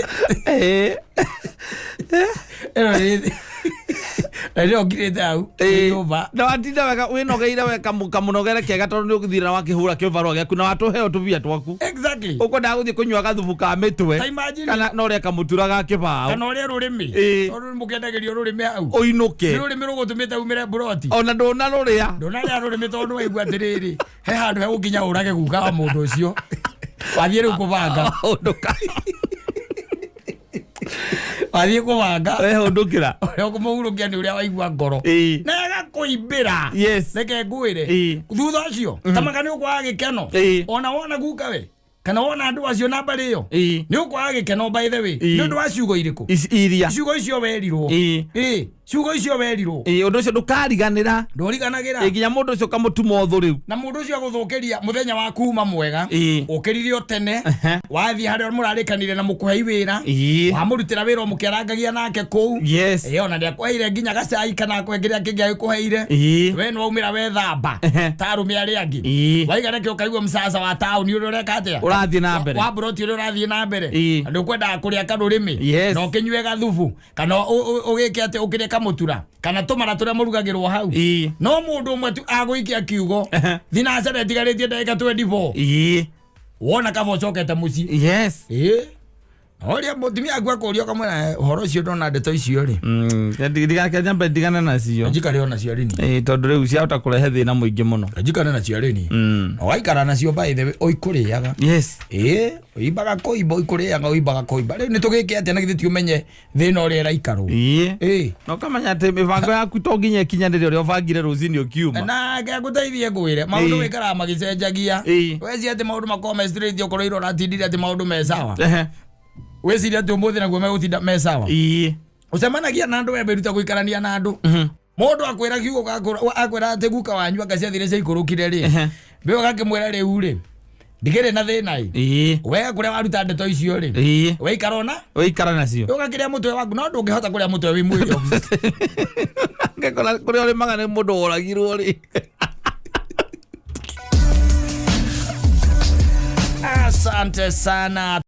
Ĩno nĩ thĩ. Na nĩyo ngirĩte hau nyũmba. Na watinda wega wĩnogeire we kamũnogere kega tondũ nĩ ũgũthira na wakĩhũra kĩbarũa gĩaku na watũheo tũbia twaku. Exactly. Ũkwendaga gũthiĩ kũnyua gathubu ka mĩtwe Ta imagine. kana na ũrĩa kamũtura ga kĩbaũ Kana ũrĩa rũrĩmĩ. Tondũ mũkĩendagĩrio rũrĩmĩ hau. Ũinũke. Nĩ rũrĩmĩ rũgũtũmĩte umĩre mburoti. Ona ndũnarũrĩa. Ndũnarĩa rũrĩmĩ tondũ waigua atĩrĩrĩ, he handũ hegũkinya ũrage guka wa mũndũ ũcio. Wathiĩ rĩu kũbanga. Ũndũka. Wathiĩ kũbanga. Wehũndũkĩra. Ũrĩa ũkũmũhurũkia nĩ ũrĩa waigua ngoro. Na agakũimbĩra. Yes. Reke ngwĩre. Thutha ũcio, tamaka nĩ ũkwaga gĩkeno. Ona wona guka we, kana wona andũ acio na mbarĩ ĩyo, nĩ ũkwaga gĩkeno by the way. Nĩ ũndũ wa ciugo irĩkũ? Iria. Ciugo icio werirwo. Ciugo icio werirwo. Ũndũ ũcio ndũkariganĩra. Ndũriganagĩra. Nginya mũndũ ũcio ũkamũtuma ũthũ rĩu. Na mũndũ ũcio agũthũkĩria mũthenya wa kuma mwega. Ũkĩrire o tene. Wathiĩ harĩa mũrarĩkanire na mũkũhei wĩra. Wamũrutĩra wĩra mũkĩarangagia nake kũu. Yes. Ona nĩakũheire nginya gacai kana akũhe kĩrĩa kĩngĩ agĩkũheire. We nĩwaumĩra wethamba. Ta arũme arĩa angĩ. Waiga reke ũkaigua mcaca wa taũni ũrĩa ũreka atĩa? Ũrathiĩ na mbere. Wa mburoti ũrĩa ũrathiĩ na mbere. Na ndũkwendaga kũrĩa karũrĩmĩ. Yes. Na ũkĩnyue gathubu. Kana ũgĩke atĩ ũkĩrĩe kamũtura. Kana tũmara tũrĩa mũrugagĩrwo hau. No mũndũ ũmwe tu agũikia kiugo. Thinacara ĩtigarĩtie ndagĩka 24. Wona kaba ũcokete mũciĩ. Yes. Ũrĩa mũtumia aku akũria ũkamwĩra ũhoro ũcio ndona ndeto icio rĩ. Ndigake nyambe ndigane nacio. Njikare onacio rĩ ni. Tondũ rĩu ciahota kũrehe thĩna mũingĩ mũno. Njikare nacio rĩ ni. Na waikara nacio by the way ũikũrĩaga. Yes. Ũimbaga kũimba ũikũrĩaga ũimbaga kũimba. Rĩu nĩtũgĩke atĩa na githĩ ti ũmenye thĩna ũrĩa ĩraikarwo. Na ũkamenya atĩ mĩbango yaku to nginya ĩkinyanĩre ũrĩa ũbangire rũcinĩ ũkiuma. Na ngegũteithie ngwĩre maũndũ wĩkaraga magĩcenjagia. Weciria atĩ maũndũ makoragwo me straight okorwo ira ũratindire atĩ maũndũ me sawa. Weciria atĩ ũmũthĩ naguo megũtinda me sawa. Ũcemanagia na andũ wemberuta gũikarania na andũ. Mũndũ akwĩra kiugo akwĩra atĩ guka wanyu anga ciathire ciaikũrũkire rĩ. Mbĩo agakĩmwĩra rĩu rĩ. Ndigĩrĩ na thĩna ĩ. We kũrĩa waruta ndeto icio rĩ. Waikara ona? Waikara nacio. Ũgakĩrĩa mũtwe waku no ndũngĩhota kũrĩa mũtwe wĩ mwĩrĩ ũguo. Ngekora kũrĩa ũrĩmaga nĩ mũndũ woragirwo rĩ. Asante sana.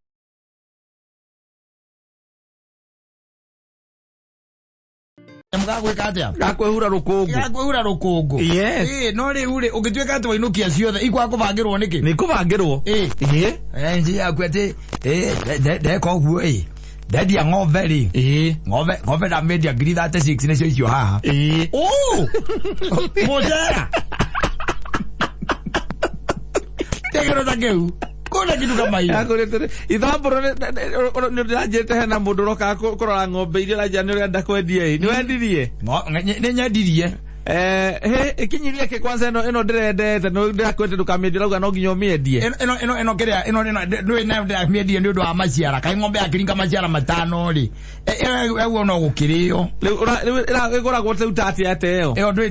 Mũgagwĩka atĩa? Gakwĩhura rũkũngũ. Gakwĩhura rũkũngũ. Yes. No rĩu rĩ ũngĩtuĩka atĩ wainũkia ciothe ikwaga kũbangĩrwo nĩkĩ? Nĩ kũbangĩrwo. Nji yaku atĩ ndeka ũguo ĩ. Ndendia ng'ombe rĩ. Ng'ombe ndamĩendia ngiri 36 nĩcio icio haha. Mũcera. Tegero ta kĩu. Kuna kitu kama hiyo. Ithambũro nĩ ndĩranjĩrĩte hena mũndũ ũrokaga kũrora ng'ombe iria ũranjĩra nĩ ũrenda kwendia ĩ. Nĩ wendirie? Nĩ nyendirie. Ĩkinyirie kĩ kwanza ĩno ndĩrendete nĩ ndĩrakwĩrĩte ndũkamĩendie ũrauga no nginya ũmĩendie. Ĩno kĩrĩa ĩno ndũĩ nayo ndĩramĩendie nĩ ũndũ wa maciara. Kaĩ ng'ombe yakĩringa maciara matano rĩ. Ĩyo no gũkĩrĩo. Rĩu ĩgũragwo rĩu ta atĩa atĩa ĩyo? Ĩyo ndũĩ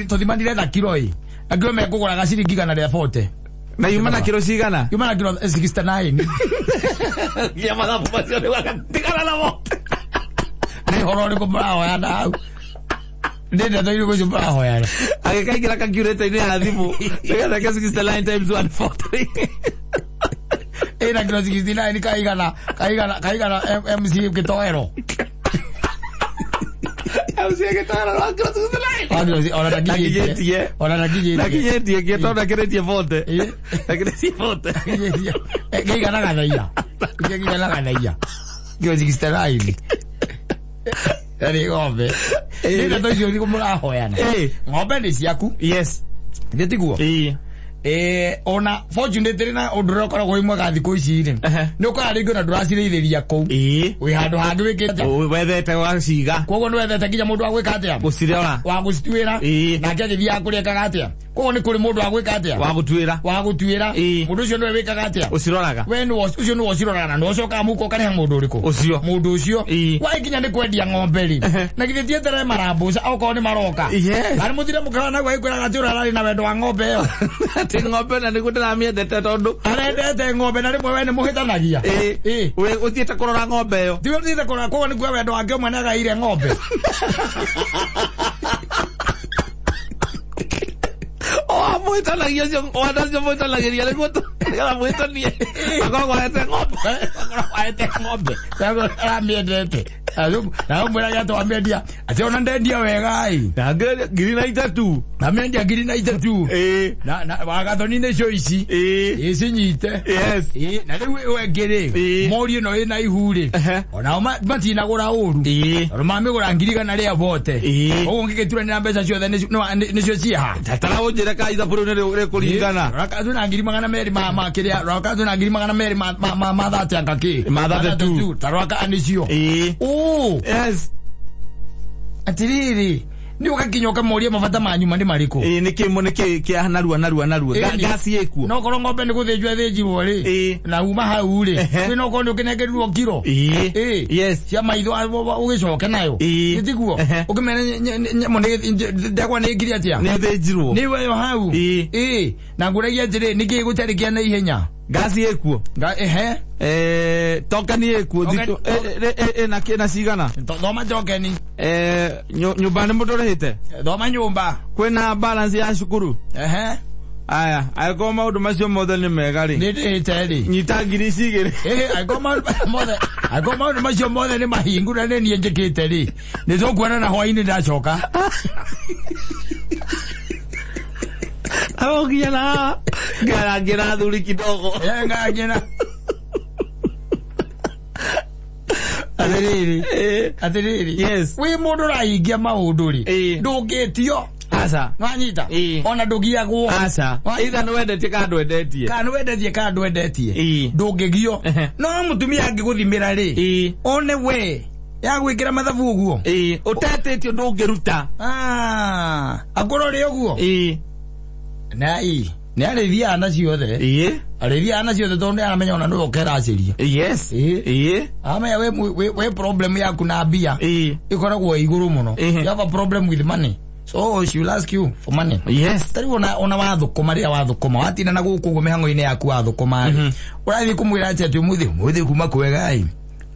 tũthimanire na kiro ĩ. Angĩ mekũgũraga ciringi 140. Na yuma na kiro cigana? Yuma na kiro 69. Nginya mathabu macio nĩ wagatigana namo. Nĩ ũhoro ũrĩkũ mũrahoyana hau? Nĩ ndeto irĩkũ icio mũrahoyana? Agĩkaingĩra calculator-inĩ ya thimũ. Nĩgetha ke 69 times 140. Ĩna kiro 69 kaigana MC Gĩtoero. MC Gĩtoero wa kiro 69. Ona ndakinyĩtie. Ona ndakinyĩtie. Ndakinyĩtie gĩtondo ndakĩrĩtie 40. Ndakĩrĩtie 40. Kĩiganaga thaia. Kĩiganaga thaia. Kiro 69. Yaani ng'ombe. Nĩ ndeto icio irĩkũ mũrahoyana? Ng'ombe nĩ ciaku. Yes. Nĩ tiguo? Ona fortunately na ũndũ ũrĩa ũkoragwo wĩ mwega thikũ ici rĩ, nĩ ũkoraga rĩngĩ ona ndũracirĩithĩria kũu. Wĩ handũ hangĩ wĩkĩte atĩa? Wethete waciga. Koguo nĩ wethete nginya mũndũ wa gwĩka atĩa? Gũcirora. Wa gũcituĩra. Nake agĩthiaga kũrĩa ekaga atĩa? Koguo nĩ kũrĩ mũndũ wa gwĩka atĩa? Wa gũtuĩra. Wa gũtuĩra. Mũndũ ũcio nĩwe wĩkaga atĩa? Ũciroraga. We nĩwe ũcio nĩwe ũciroraga na nĩwe ũcokaga mũhuko ũkarĩha mũndũ ũrĩkũ? Ũcio. Mũndũ ũcio. Wakinya nĩ kwendia ng'ombe rĩ. Na githĩ ti eterere marambuca okorwo nĩ maroka. Yes. Na nĩ mũthire mũkĩrora nagwo agĩkwĩraga atĩ ũrĩa ararĩ na wendo wa ng'ombe ĩyo. Atĩ ng'ombe na nĩguo ndĩramĩendete tondũ arendete ng'ombe na rĩmwe we nĩ mũhĩtanagia. We ũthiĩte kũrora ng'ombe ĩyo. Tiwe ũthiĩte kũrora, koguo nĩkuo wendo wake ũmwe nĩagaire ng'ombe. O amũhĩtanagia ũcio, o andũ acio mũhĩtanagĩria nĩguo Nĩgetha mwĩtanie. Akoragwo ahete ng'ombe. Akoragwo ahete ng'ombe. Aramĩendete na ũmwĩraga atĩ wamĩendia atĩ ona ndendia wega ĩ. Na 3,000. Namĩendia 3,000. Ĩĩ. Na wagathoni nĩcio ici. Ĩĩ. Ĩ cinyite. Yes. Ĩ, na rĩu ĩyo ĩngĩ rĩ, Ĩĩ. mori ĩno ĩna ihu rĩ, Ehe. onao matinagũra ũru. Ĩĩ. Tondũ mamĩgũra 140,000. Ĩĩ. Ũguo ngĩgĩturanĩra mbeca ciothe nĩcio ciĩha. Tara ũnjĩre ka ithabu rĩu nĩ rĩkũringana. Rora twĩna 200,000 ma kĩrĩa, rora twĩna 200,000 ma thate anga kĩ. Ma 32. Ta rora kana nĩcio. Ĩĩ. Ũ. Yes. Atĩrĩrĩ, nĩ ũgakinya ũkamoria mabata manyu nĩ marĩkũ. Ĩĩ nĩkĩ nĩkĩ kĩa narua narua narua. Ĩĩ. Gasi ĩkuo. No korwo ng'ombe nĩ gũthĩnjwo ĩthĩnjirwo rĩ, Ĩĩ. na uma hau rĩ, Ehe. kwĩna okorwo nĩ ũkĩnengerirwo kiro. Ĩĩ. Ĩĩ. Yes. Cia maitho ũgĩcoke nayo. Ĩĩ. Nĩ tiguo? Ehe. Ũkĩmere nyamũ nĩ ndegwa nĩ ngiri atĩa? Nĩ ĩthĩnjirwo. Nĩ weyo hau. Ĩĩ. Ĩĩ. Na ngũragia atĩrĩ, nĩkĩĩ gũtarĩ kĩa na ihenya? Gasi ĩkuo. Ehe. Tokeni ĩkuo. Tokeni- Ĩna ĩna cigana? Thoma tokeni. Nyũmba nĩ mũndũ ũrĩhĩte? Thoma nyũmba. Kwĩna balance ya cukuru? Ehe. Aya, angĩkorwo maũndũ macio mothe nĩ mega rĩ. Nĩ ndĩhĩte rĩ. Nyita 2,000. Ĩhĩ, angĩkorwo maũndũ mothe, angĩkorwo maũndũ macio mothe nĩ mahingu na nĩ niĩ njĩkĩte rĩ, nĩ tũkuonana hwaĩ-inĩ ndacoka. Arogia na ngarangira athuri kidogo. Ngangĩra. Atĩrĩrĩ, Ĩĩ. atĩrĩrĩ. Yes. Wĩ mũndũ ũrahingia maũndũ rĩ, Ĩĩ. ndũngĩtio. Aca. Nĩwanyita? Ĩĩ. Ona ndũgiagwo. Aca. Either nĩ wendetie kana ndwendetie. Kana nĩwendetie kana ndwendetie. Ĩĩ. Ndũngĩgio. Ehe. No mũtumia angĩgũthimĩra rĩ, Ĩĩ. one we ya gwĩkĩra mathabu ũguo. Ĩĩ. Ũtetĩtio ndũngĩruta. Ah, akorwo rĩ ũguo. Ĩĩ. Na ĩ, nĩ arĩthiaga na ciothe. Ĩĩ. Arĩthiaga na ciothe tondũ nĩ aramenya ona nĩwe ũkeracĩria. Yes. Ĩĩ. Ĩĩ. Aramenya we problem yaku na mbia Ĩĩ. ĩkoragwo ĩ igũrũ mũno. Ĩhĩ. You have a problem with money. So she will ask you for money. Yes. Tarĩu ona wathũkũma rĩrĩa wathũkũma watinda na gũkũ ũguo mĩhang'o-inĩ yaku wathũkũma rĩ, ũrathiĩ kũmwĩra atĩ atĩ ũmũthĩ kuma kwega ĩ,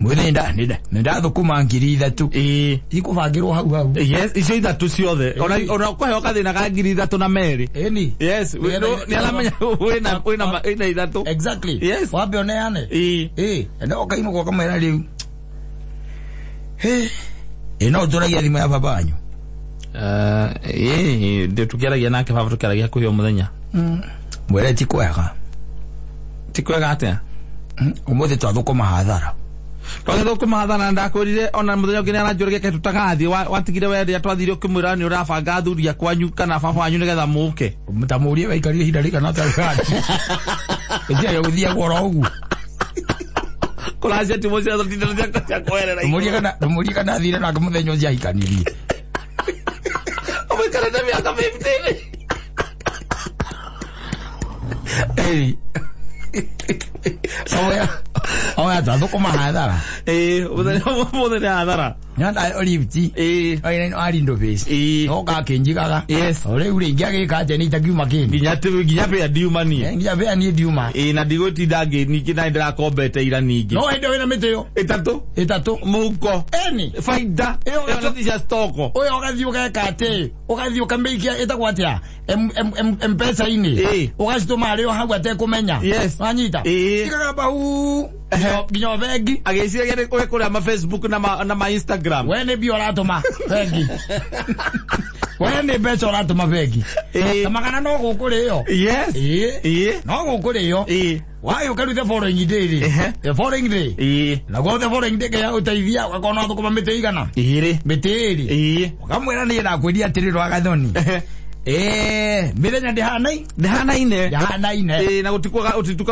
mũthĩ nĩ ndathũkũma 3,000. Ĩĩ. Ikũbangĩrwo hau hau. Yes, icio ithatũ ciothe. Ona ũkũheo gathĩna ka 3,002. Ĩni. Yes, nĩ aramenya wĩna ithatũ. Exactly. Yes. Wambe ũneane. Ĩĩ. Ĩĩ, na ũkainũka ũkamwĩra rĩu. Hĩ. Ĩ no ũtũragia thimũ ya baba wanyu. Ĩĩ, tũkĩaragia nake baba tũkĩaragia hakuhĩ o mũthenya. Mwĩre ti kwega. Ti kwega atĩa? Ũmũthĩ twathũkũma hathara. Twagĩthũkũma hathara ndakwĩrire ona mũthenya ũngĩ nĩaranjũragia kaĩ tũtagathiĩ watigire we rĩrĩa twathire ũkĩmwĩra nĩ ũrabanga athuri a kwanyu kana baba wanyu nĩgetha mũke. Ta mũrie waikarire ihinda rĩigana atĩa ũgathiĩ. Ĩtiaga gũthiagwo oro ũguo. Kũracia timũ cia tindano cia kweherera igũrũ. Ndũmũrie kana athire nake mũthenya ũcio ahikanirie. Ũmũikarĩte mĩaka 15. Ĩĩ. Oya twathũkũma hathara. Ĩĩ, ũmũthĩ nĩ hathara. Nĩwona lifti. Ĩĩ. Oya ari ndũbĩci. Ĩĩ. Oka akĩnjigaga. Yes. O rĩu rĩ ingĩagĩka atĩa nĩ itakiuma kĩndũ. Nginya bĩa ndiumanie. Nginya bĩa niĩ ndiuma. Ĩĩ, na ndigũtinda ningĩ na nĩndĩrakombete ira ningĩ. No hĩndĩ wĩna mĩtĩ ĩyo. Ĩtatũ. Ĩtatũ. Mũhuko. Eni. Baida. Ĩyo Ĩyo ti cia stoko. Ũyũ ũgathiĩ ũgeka atĩ, ũgathiĩ ũkamĩikia ĩtagwo atĩa? M-Pesa-inĩ. Ĩĩ. Ũgacitũma arĩ o hau atekũmenya. Yes. Wanyita? Ĩĩ. Ikagamba huu. Nginya o bengi. Agĩciragia nĩ ũrĩ kũrĩa ma Facebook na ma Instagram. We nĩ mbia ũratũma bengi. We nĩ mbeca ũratũma bengi. Ĩĩ. Ta magana no gũkũrĩo. Yes. Ĩĩ. Ĩĩ. No gũkũrĩo. Ĩĩ. Wagĩũka rĩu the following day rĩ. Ehe. The following day. Ĩĩ. Naguo the following day kĩrĩa ũteithia ũgakorwo no thũkũma mĩtĩ igana. Ĩĩrĩ. Mĩtĩ ĩĩrĩ. Ĩĩ. Ũkamwĩra niĩ ndakwĩria atĩrĩ rwagathoni. Ehe. Mĩthenya ndĩhanaine. Ndĩhanaine. Ndĩhanaine. Ĩĩ, na gũtitukaga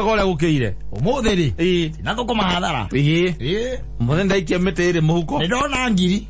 ũrĩa gũkĩire. Ũmũthĩ rĩ. Ĩĩ. Ndinathũkũma hathara. Ĩĩ. Ĩĩ. Ũmũthĩ ndaikia mĩtĩ ĩĩrĩ mũhuko. Nĩ ndona ngiri.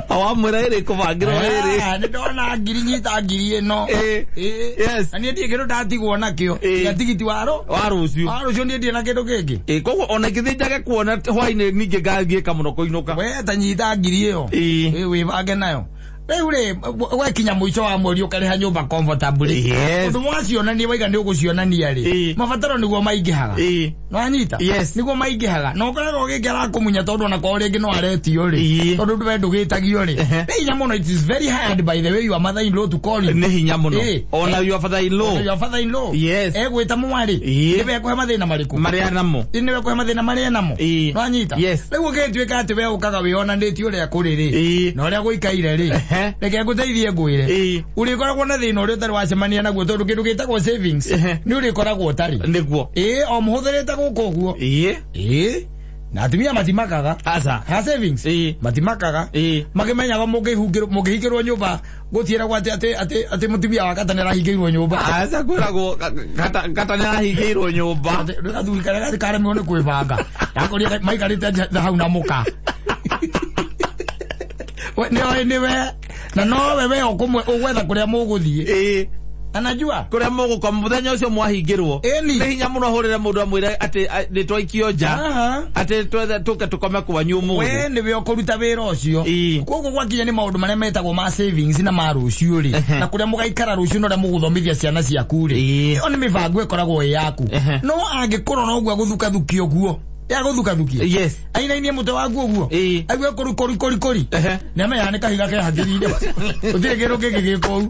Awamwĩra ĩrĩ kũbangĩrwo ĩrĩ. Nĩ ndona ngiri nyita ngiri ĩno. Ĩĩ. Ĩĩ. Yes. Na niĩ ndirĩ kĩndũ ndatigwo nakĩo. Ĩĩ. Tiga tigiti wa rũ. Wa rũciũ. Wa rũciũ niĩ ndirĩ na kĩndũ kĩngĩ. Ĩĩ, koguo ona ingĩthiĩ njage kuona hwainĩ ningĩ ngathiĩka mũno kũinũka. We ta nyita ngiri ĩyo. Ĩĩ. Ĩĩ, wĩbange nayo. Rĩu rĩ wekinya mũico wa mweri ũkarĩha nyũmba comfortably. Yes. Ũndũ wacionania waiga nĩ ũgũcionania rĩ, mabataro nĩguo maingĩhaga. Nĩwanyita? Yes. Nĩguo maingĩhaga. Na ũkoraga ũgĩngĩ arakũmunya tondũ ona korwo rĩngĩ no aretio rĩ, tondũ we ndũgĩtagio rĩ. Nĩ hinya mũno, it is very hard by the way your mother in law to call you. Nĩ hinya mũno. Ona your father in law. Your father in law. Yes. Egwĩta mwarĩ. Nĩwe ekũhe mathĩna marĩkũ? Marĩa namo. Nĩwe ekũhe mathĩna marĩa namo. Nĩwanyita? Yes. Rĩu ũgĩtuĩka atĩ we ũkaga wĩonanĩtie ũrĩa kũrĩ rĩ, na ũrĩa gũikaire rĩ, reke ngũteithie ngwĩre. Ũrĩkoragwo na thĩna ũrĩa ũtarĩ wacemania naguo tondũ kĩndũ gĩtagwo savings nĩ ũrĩkoragwo ũtarĩ. Nĩguo. O mũhũthĩrĩte gũkũ ũguo. Na atumia matimakaga. Aca. Ha savings. Matimakaga. Makĩmenyaga mũngĩhingĩrwo nyũmba gũtiĩragwo atĩ mũtumia wa kata nĩarahingĩirwo nyũmba. Aca kwĩragwo kata nĩarahingĩirwo nyũmba. Atĩ gathuri karĩa karemirwo nĩ kwĩbanga. Yakorire maikarĩte nja hau na mũka. We, nĩoĩ nĩwe. Na nowe we ũgwetha kũrĩa mũgũthiĩ. Anajua. Kũrĩa mũgũkoma mũthenya ũcio mwahingĩrwo. Ĩni. Nĩ hinya mũno ahũrĩre mũndũ amwĩre atĩ nĩ twaikio nja. Atĩ twethe tũke tũkome kwanyu ũmũthĩ. We nĩwe ũkũruta wĩra ũcio. Koguo gwakinya nĩ maũndũ marĩa metagwo ma savings na ma rũciũ rĩ. Na kũrĩa mũgaikara rũciũ na ũrĩa mũgũthomithia ciana ciaku rĩ. Ĩyo nĩ mĩbango ĩkoragwo ĩ yaku. No angĩkorwo no ũguo agũthukathukia ũguo. Ya gũthukathukia. Yes. Ainainie mũtwe waku ũguo. Aigue kũri kũri kũri kũri. Nĩamenyaga nĩ kahiga ke hakiri-inĩ. Gũtirĩ kĩndũ kĩngĩ gĩ kũu.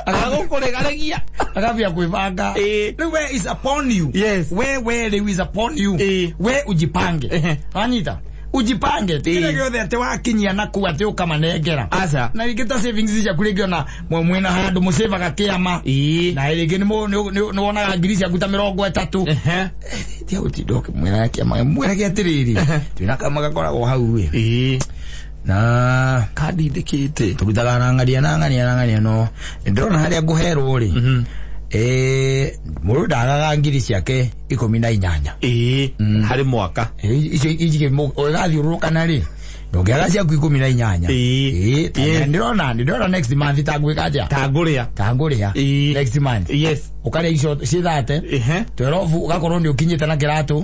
Agagũkũregaregia. Agambia kwĩbanga. Rĩu we is upon you. Yes. We rĩu is upon you. We ujipange. Wanyita? Ujipange. Kĩrĩa gĩothe atĩ wakinyia na kũu atĩ ũkamanengera. Aca. Na rĩngĩ ta savings ciaku rĩngĩ ona mwĩna handũ mũcĩvaga kĩama. Na rĩngĩ nĩ wonaga ngiri ciaku ta 30. Tia gũtinda ũkĩmwĩra kĩama. Mwĩrage atĩrĩrĩ. Twĩna kama gakoragwo hau ĩ. Na kandi ndĩkĩte. Tũrutaga na ng'ania na ng'ania na ng'ania no ndĩrona harĩa ngũherwo rĩ. Mũndũ ndagaga ngiri ciake 18. Harĩ mwaka. Icio ijige ũgathiũrũrũkana rĩ. Ndũngĩaga ciaku 18. Ndĩrona next month ta ngwĩka atĩa? Ta ngũrĩa. Ta ngũrĩa. Next month. Yes. Ũkarĩa icio cithate. 12 ũgakorwo nĩ ũkinyĩte na kĩratũ.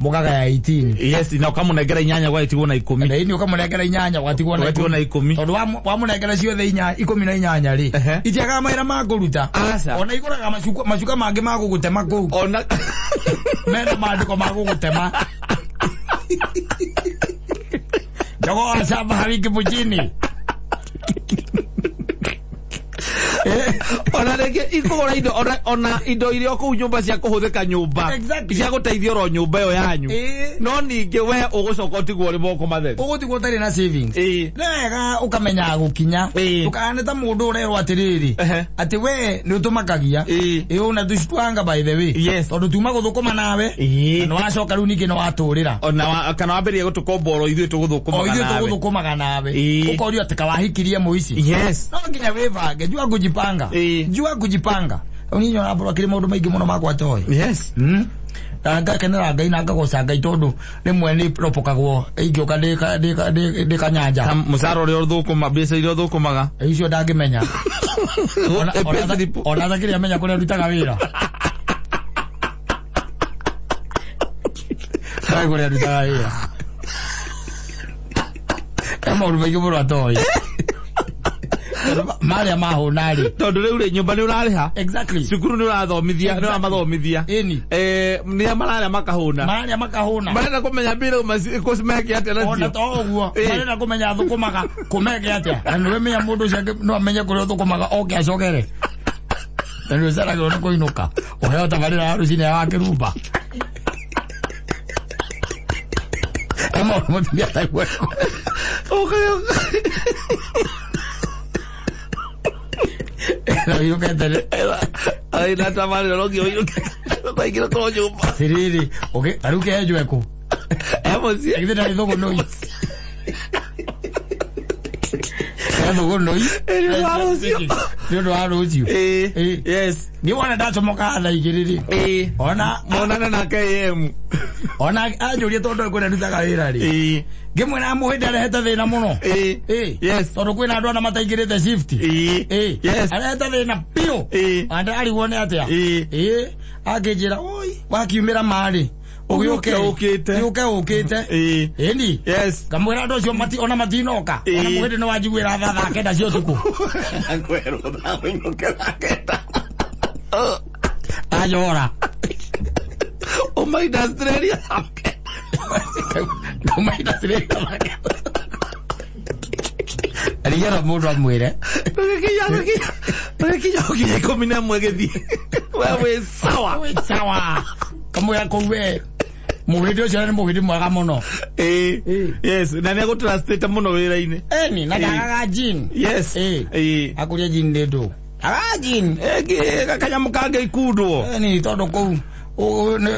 Mũkagaya 18. Yes, na ũkamũnengera 8 ũgatigwo na 10. Na ĩni ũkamũnengera 8 ũgatigwo na 10. Tondũ wamũnengera ciothe 18 rĩ. Itiagaga mawĩra ma kũruta. Ona igũraga macuka mangĩ ma gũgũtema kũu. Ona mena maandĩko ma gũgũtema. Jogoo shamba hawiki mjini. Ona rĩngĩ ikũgũra indo ona indo iria kũu nyũmba cia kũhũthĩka nyũmba. Exactly. Cia gũteithia oro nyũmba ĩyo yanyu. No ningĩ we ũgũcoka ũtigwo ũrĩ moko matheri. Ũgũtigwo ũtarĩ na savings. Nĩ wega ũkamenya gũkinya. Ndũkahane ta mũndũ ũrerwo atĩrĩrĩ. Atĩ we nĩ ũtũmakagia. Ũna tũcituanga by the way. Yes. Tondũ tuma gũthũkũma nawe. Na nĩwacoka rĩu ningĩ nĩwatũrĩra. Ona kana wambĩrĩria gũtũkombora ithuĩ tũgũthũkũmaga O ithuĩ nawe. tũgũthũkũmaga nawe. Ũkorio atĩ kawahikirie mũici. Yes. No nginya wĩbange, jua kujipanga. Jua kujipanga. Rĩu niĩ nyonaga mbũrũ akĩrĩ maũndũ maingĩ mũno makwa toĩ. Yes. Na ngakenera Ngai na ngagoca Ngai tondũ rĩmwe nĩ ropokagwo ingĩũka ndĩ kanyanja. Ta mũcara ũrĩa ũthũkũma, mbeca iria ũthũkũmaga. Icio ndangĩmenya. Ona atakĩrĩ amenya kũrĩa ndutaga wĩra. Ndoĩ kũrĩa ndutaga wĩra. He maũndũ maingĩ mũno atoĩ. Marĩa mahũna rĩ. Tondũ rĩu rĩ, nyũmba nĩ ũrarĩha. Exactly. Cukuru nĩ ũrathomithia, nĩ ũramathomithia. Ĩni. Nĩ mararĩa makahũna. Mararĩa makahũna. Marenda kũmenya mbira kũmeke atĩa nacio. Ona to ũguo. Marenda kũmenya thũkũmaga kũmeke atĩa. Na nĩwe menya mũndũ ũcio no amenye kũrĩa ũthũkũmaga oke acokere. Na nĩ ũceragĩrwo nĩ kũinũka. Ũheo tabarĩra ya rũcinĩ ya wakĩrumba. He maũndũ mũtumia ataiguaga. Na ũinũkĩte rĩ? Ai, na tabarĩra no nginya ũinũke. Ũkaingĩra korwo nyũmba. Atĩrĩrĩ, ta rĩu kĩenjwo ekũ? E mũciĩ. Githĩ ndarĩ thũgũnũi? E thũgũnũi. Nĩ ũndũ wa rũciũ. Nĩ ũndũ wa rũciũ. Yes. Niĩ wona ndacomoka thaa igĩrĩ rĩ. Ona monana nake AM. Ona anjũria tondũ ndoĩ kũrĩa ndutaga wĩra rĩ. Ngĩmwĩra mũhĩndĩ arehete thĩna mũno. Yes. Tondũ kwĩna andũ ana mataingĩrĩte shift. Yes. Arehete thĩna biũ. Anda arigwo nĩ atĩa? Akĩnjĩra, oi, wakiumĩra marĩ. Ũgĩũke ũkĩte. Ũgĩũke ũkĩte. Ĩĩ. Ĩni. Yes. Ngamwĩra andũ acio ona matinoka. Ĩĩ. Ona mũhĩndĩ nĩ wanjiguĩra thaa 9 cia ũtukũ. Ngwerwo thaa ũinũke thaa 9. Anyora. Uma industrial thaa 9. Ngauma industrial thaa 9. Arigera mũndũ amwĩre. Tũgĩkinya ũkinya 11 gĩthiĩ. We wĩ sawa. Wĩ sawa. Kamwĩra kũu we. Mũhĩndĩ ũcio nĩ mũhĩndĩ mwega mũno. Ĩĩ. Yes, na nĩ agũtrustĩte mũno wĩra-inĩ. Ĩni, na ndagaga gin. Yes. Ĩĩ. Ĩĩ. Akũria gin nĩ ndũ. Ndagaga gin. Ĩngĩ kanyamũ kangĩ ikundwo. Ĩni, tondũ kũu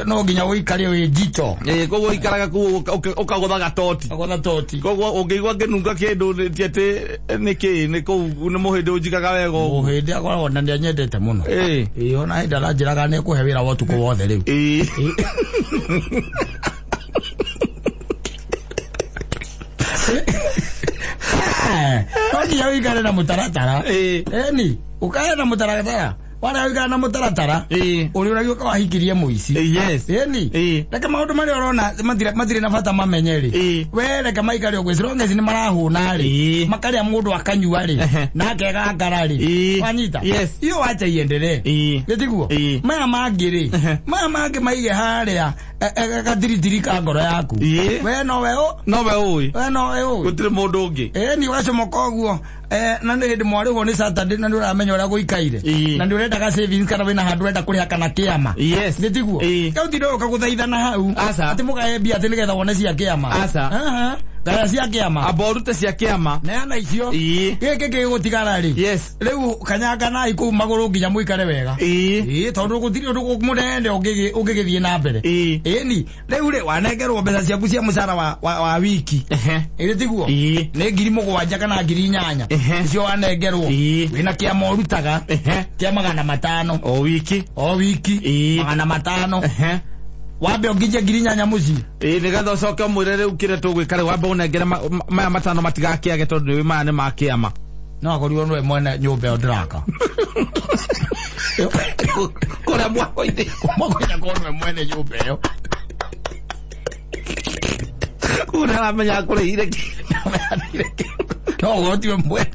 no nginya ũikare wĩ njito. Ĩĩ, koguo ikaraga kũu ũkagũthaga toti. Ũkagũtha toti. Koguo ũngĩigua ngĩnunga kĩndũ ti atĩ nĩ kĩĩ, nĩ kũu nĩ mũhĩndĩ ũnjikaga wega ũguo. Mũhĩndĩ akoragwo na nĩ anyendete mũno. Ĩĩ. Ĩĩ, ona hĩndĩ aranjĩraga nĩ ekũhe wĩra wa ũtukũ wothe rĩu. Ĩĩ. No nginya ũikare na mũtaratara. Ĩĩ. Ĩni, ũkare na mũtaratara. Warega ũikare na mũtaratara. Ĩĩ. Ũrĩ ũragio ũka wahikirie mũici. Yes. Ĩni. Ĩĩ. Reke maũndũ marĩa ũrona matirĩ na bata mamenye rĩ. Ĩĩ. We reke maikare ũguo as long as nĩ marahũna rĩ. Ĩĩ. Makarĩa mũndũ akanyua rĩ. Ehe. Na akegangara rĩ. Ĩĩ. Wanyita? Yes. Iyo wacha iendelee. Ĩĩ. Gĩtiguo? Ĩĩ. Maya mangĩ rĩ. Ehe. Maya mangĩ maige harĩa gatiritiri ka ngoro yaku. Ĩĩ. We nowe ũ. Nowe ũĩ. We nowe ũĩ. Gũtirĩ mũndũ ũngĩ. Ĩni ũgacomoka ũguo. Na nĩ hĩndĩ mwarĩhwo nĩ Saturday na nĩ ũramenya ũrĩa gũikaire. Ĩĩ. Na nĩ ũrendaga savings kana wĩna handũ ũrenda kũrĩha kana kĩama. Yes. Nĩ tiguo? Ĩĩ. Rĩu ũtinde ũka gũthaithana hau. Aca. Atĩ mũgae mbia atĩ nĩgetha wone cia kĩama. Aca. Aha. Ngaya cia kĩama. Amba ũrute cia kĩama. Neana icio. Ĩĩ. Gĩkĩ gĩgũtigara rĩ. Yes. Rĩu kanyanganai kũu magũrũ nginya mũikare wega. Ĩĩ. Ĩĩ, tondũ gũtirĩ ũndũ mũnene ũngĩgĩthiĩ na mbere. Ĩĩ. Ĩni, rĩu rĩ wanengerwo mbeca ciaku cia mũcara wa wiki. Ehe. Ĩrĩ tiguo? Ĩĩ. Nĩ 7,000 kana 8,000. Ehe. Icio wanengerwo. Ĩĩ. Wĩna kĩama ũrutaga. Ehe. Kĩa 500. O wiki. O wiki. Ĩĩ. 500. Ehe. Wambe ũnginje 8,000 mũciĩ. Ĩĩ, nĩgetha ũcoke ũmwĩre rĩu kĩrĩa tũgwĩka rĩu wambe ũnengere maya 5 matigakĩage tondũ nĩ maya nĩ ma kĩama. No akorirwo nĩwe mwene nyũmba ĩyo ndĩraka. Kũrĩa mwako-inĩ. Mwako-inĩ akorwo nĩwe mwene nyũmba ĩyo. Kũrĩa aramenya akũrĩhire kĩ. No ũkorwo tiwe mwene.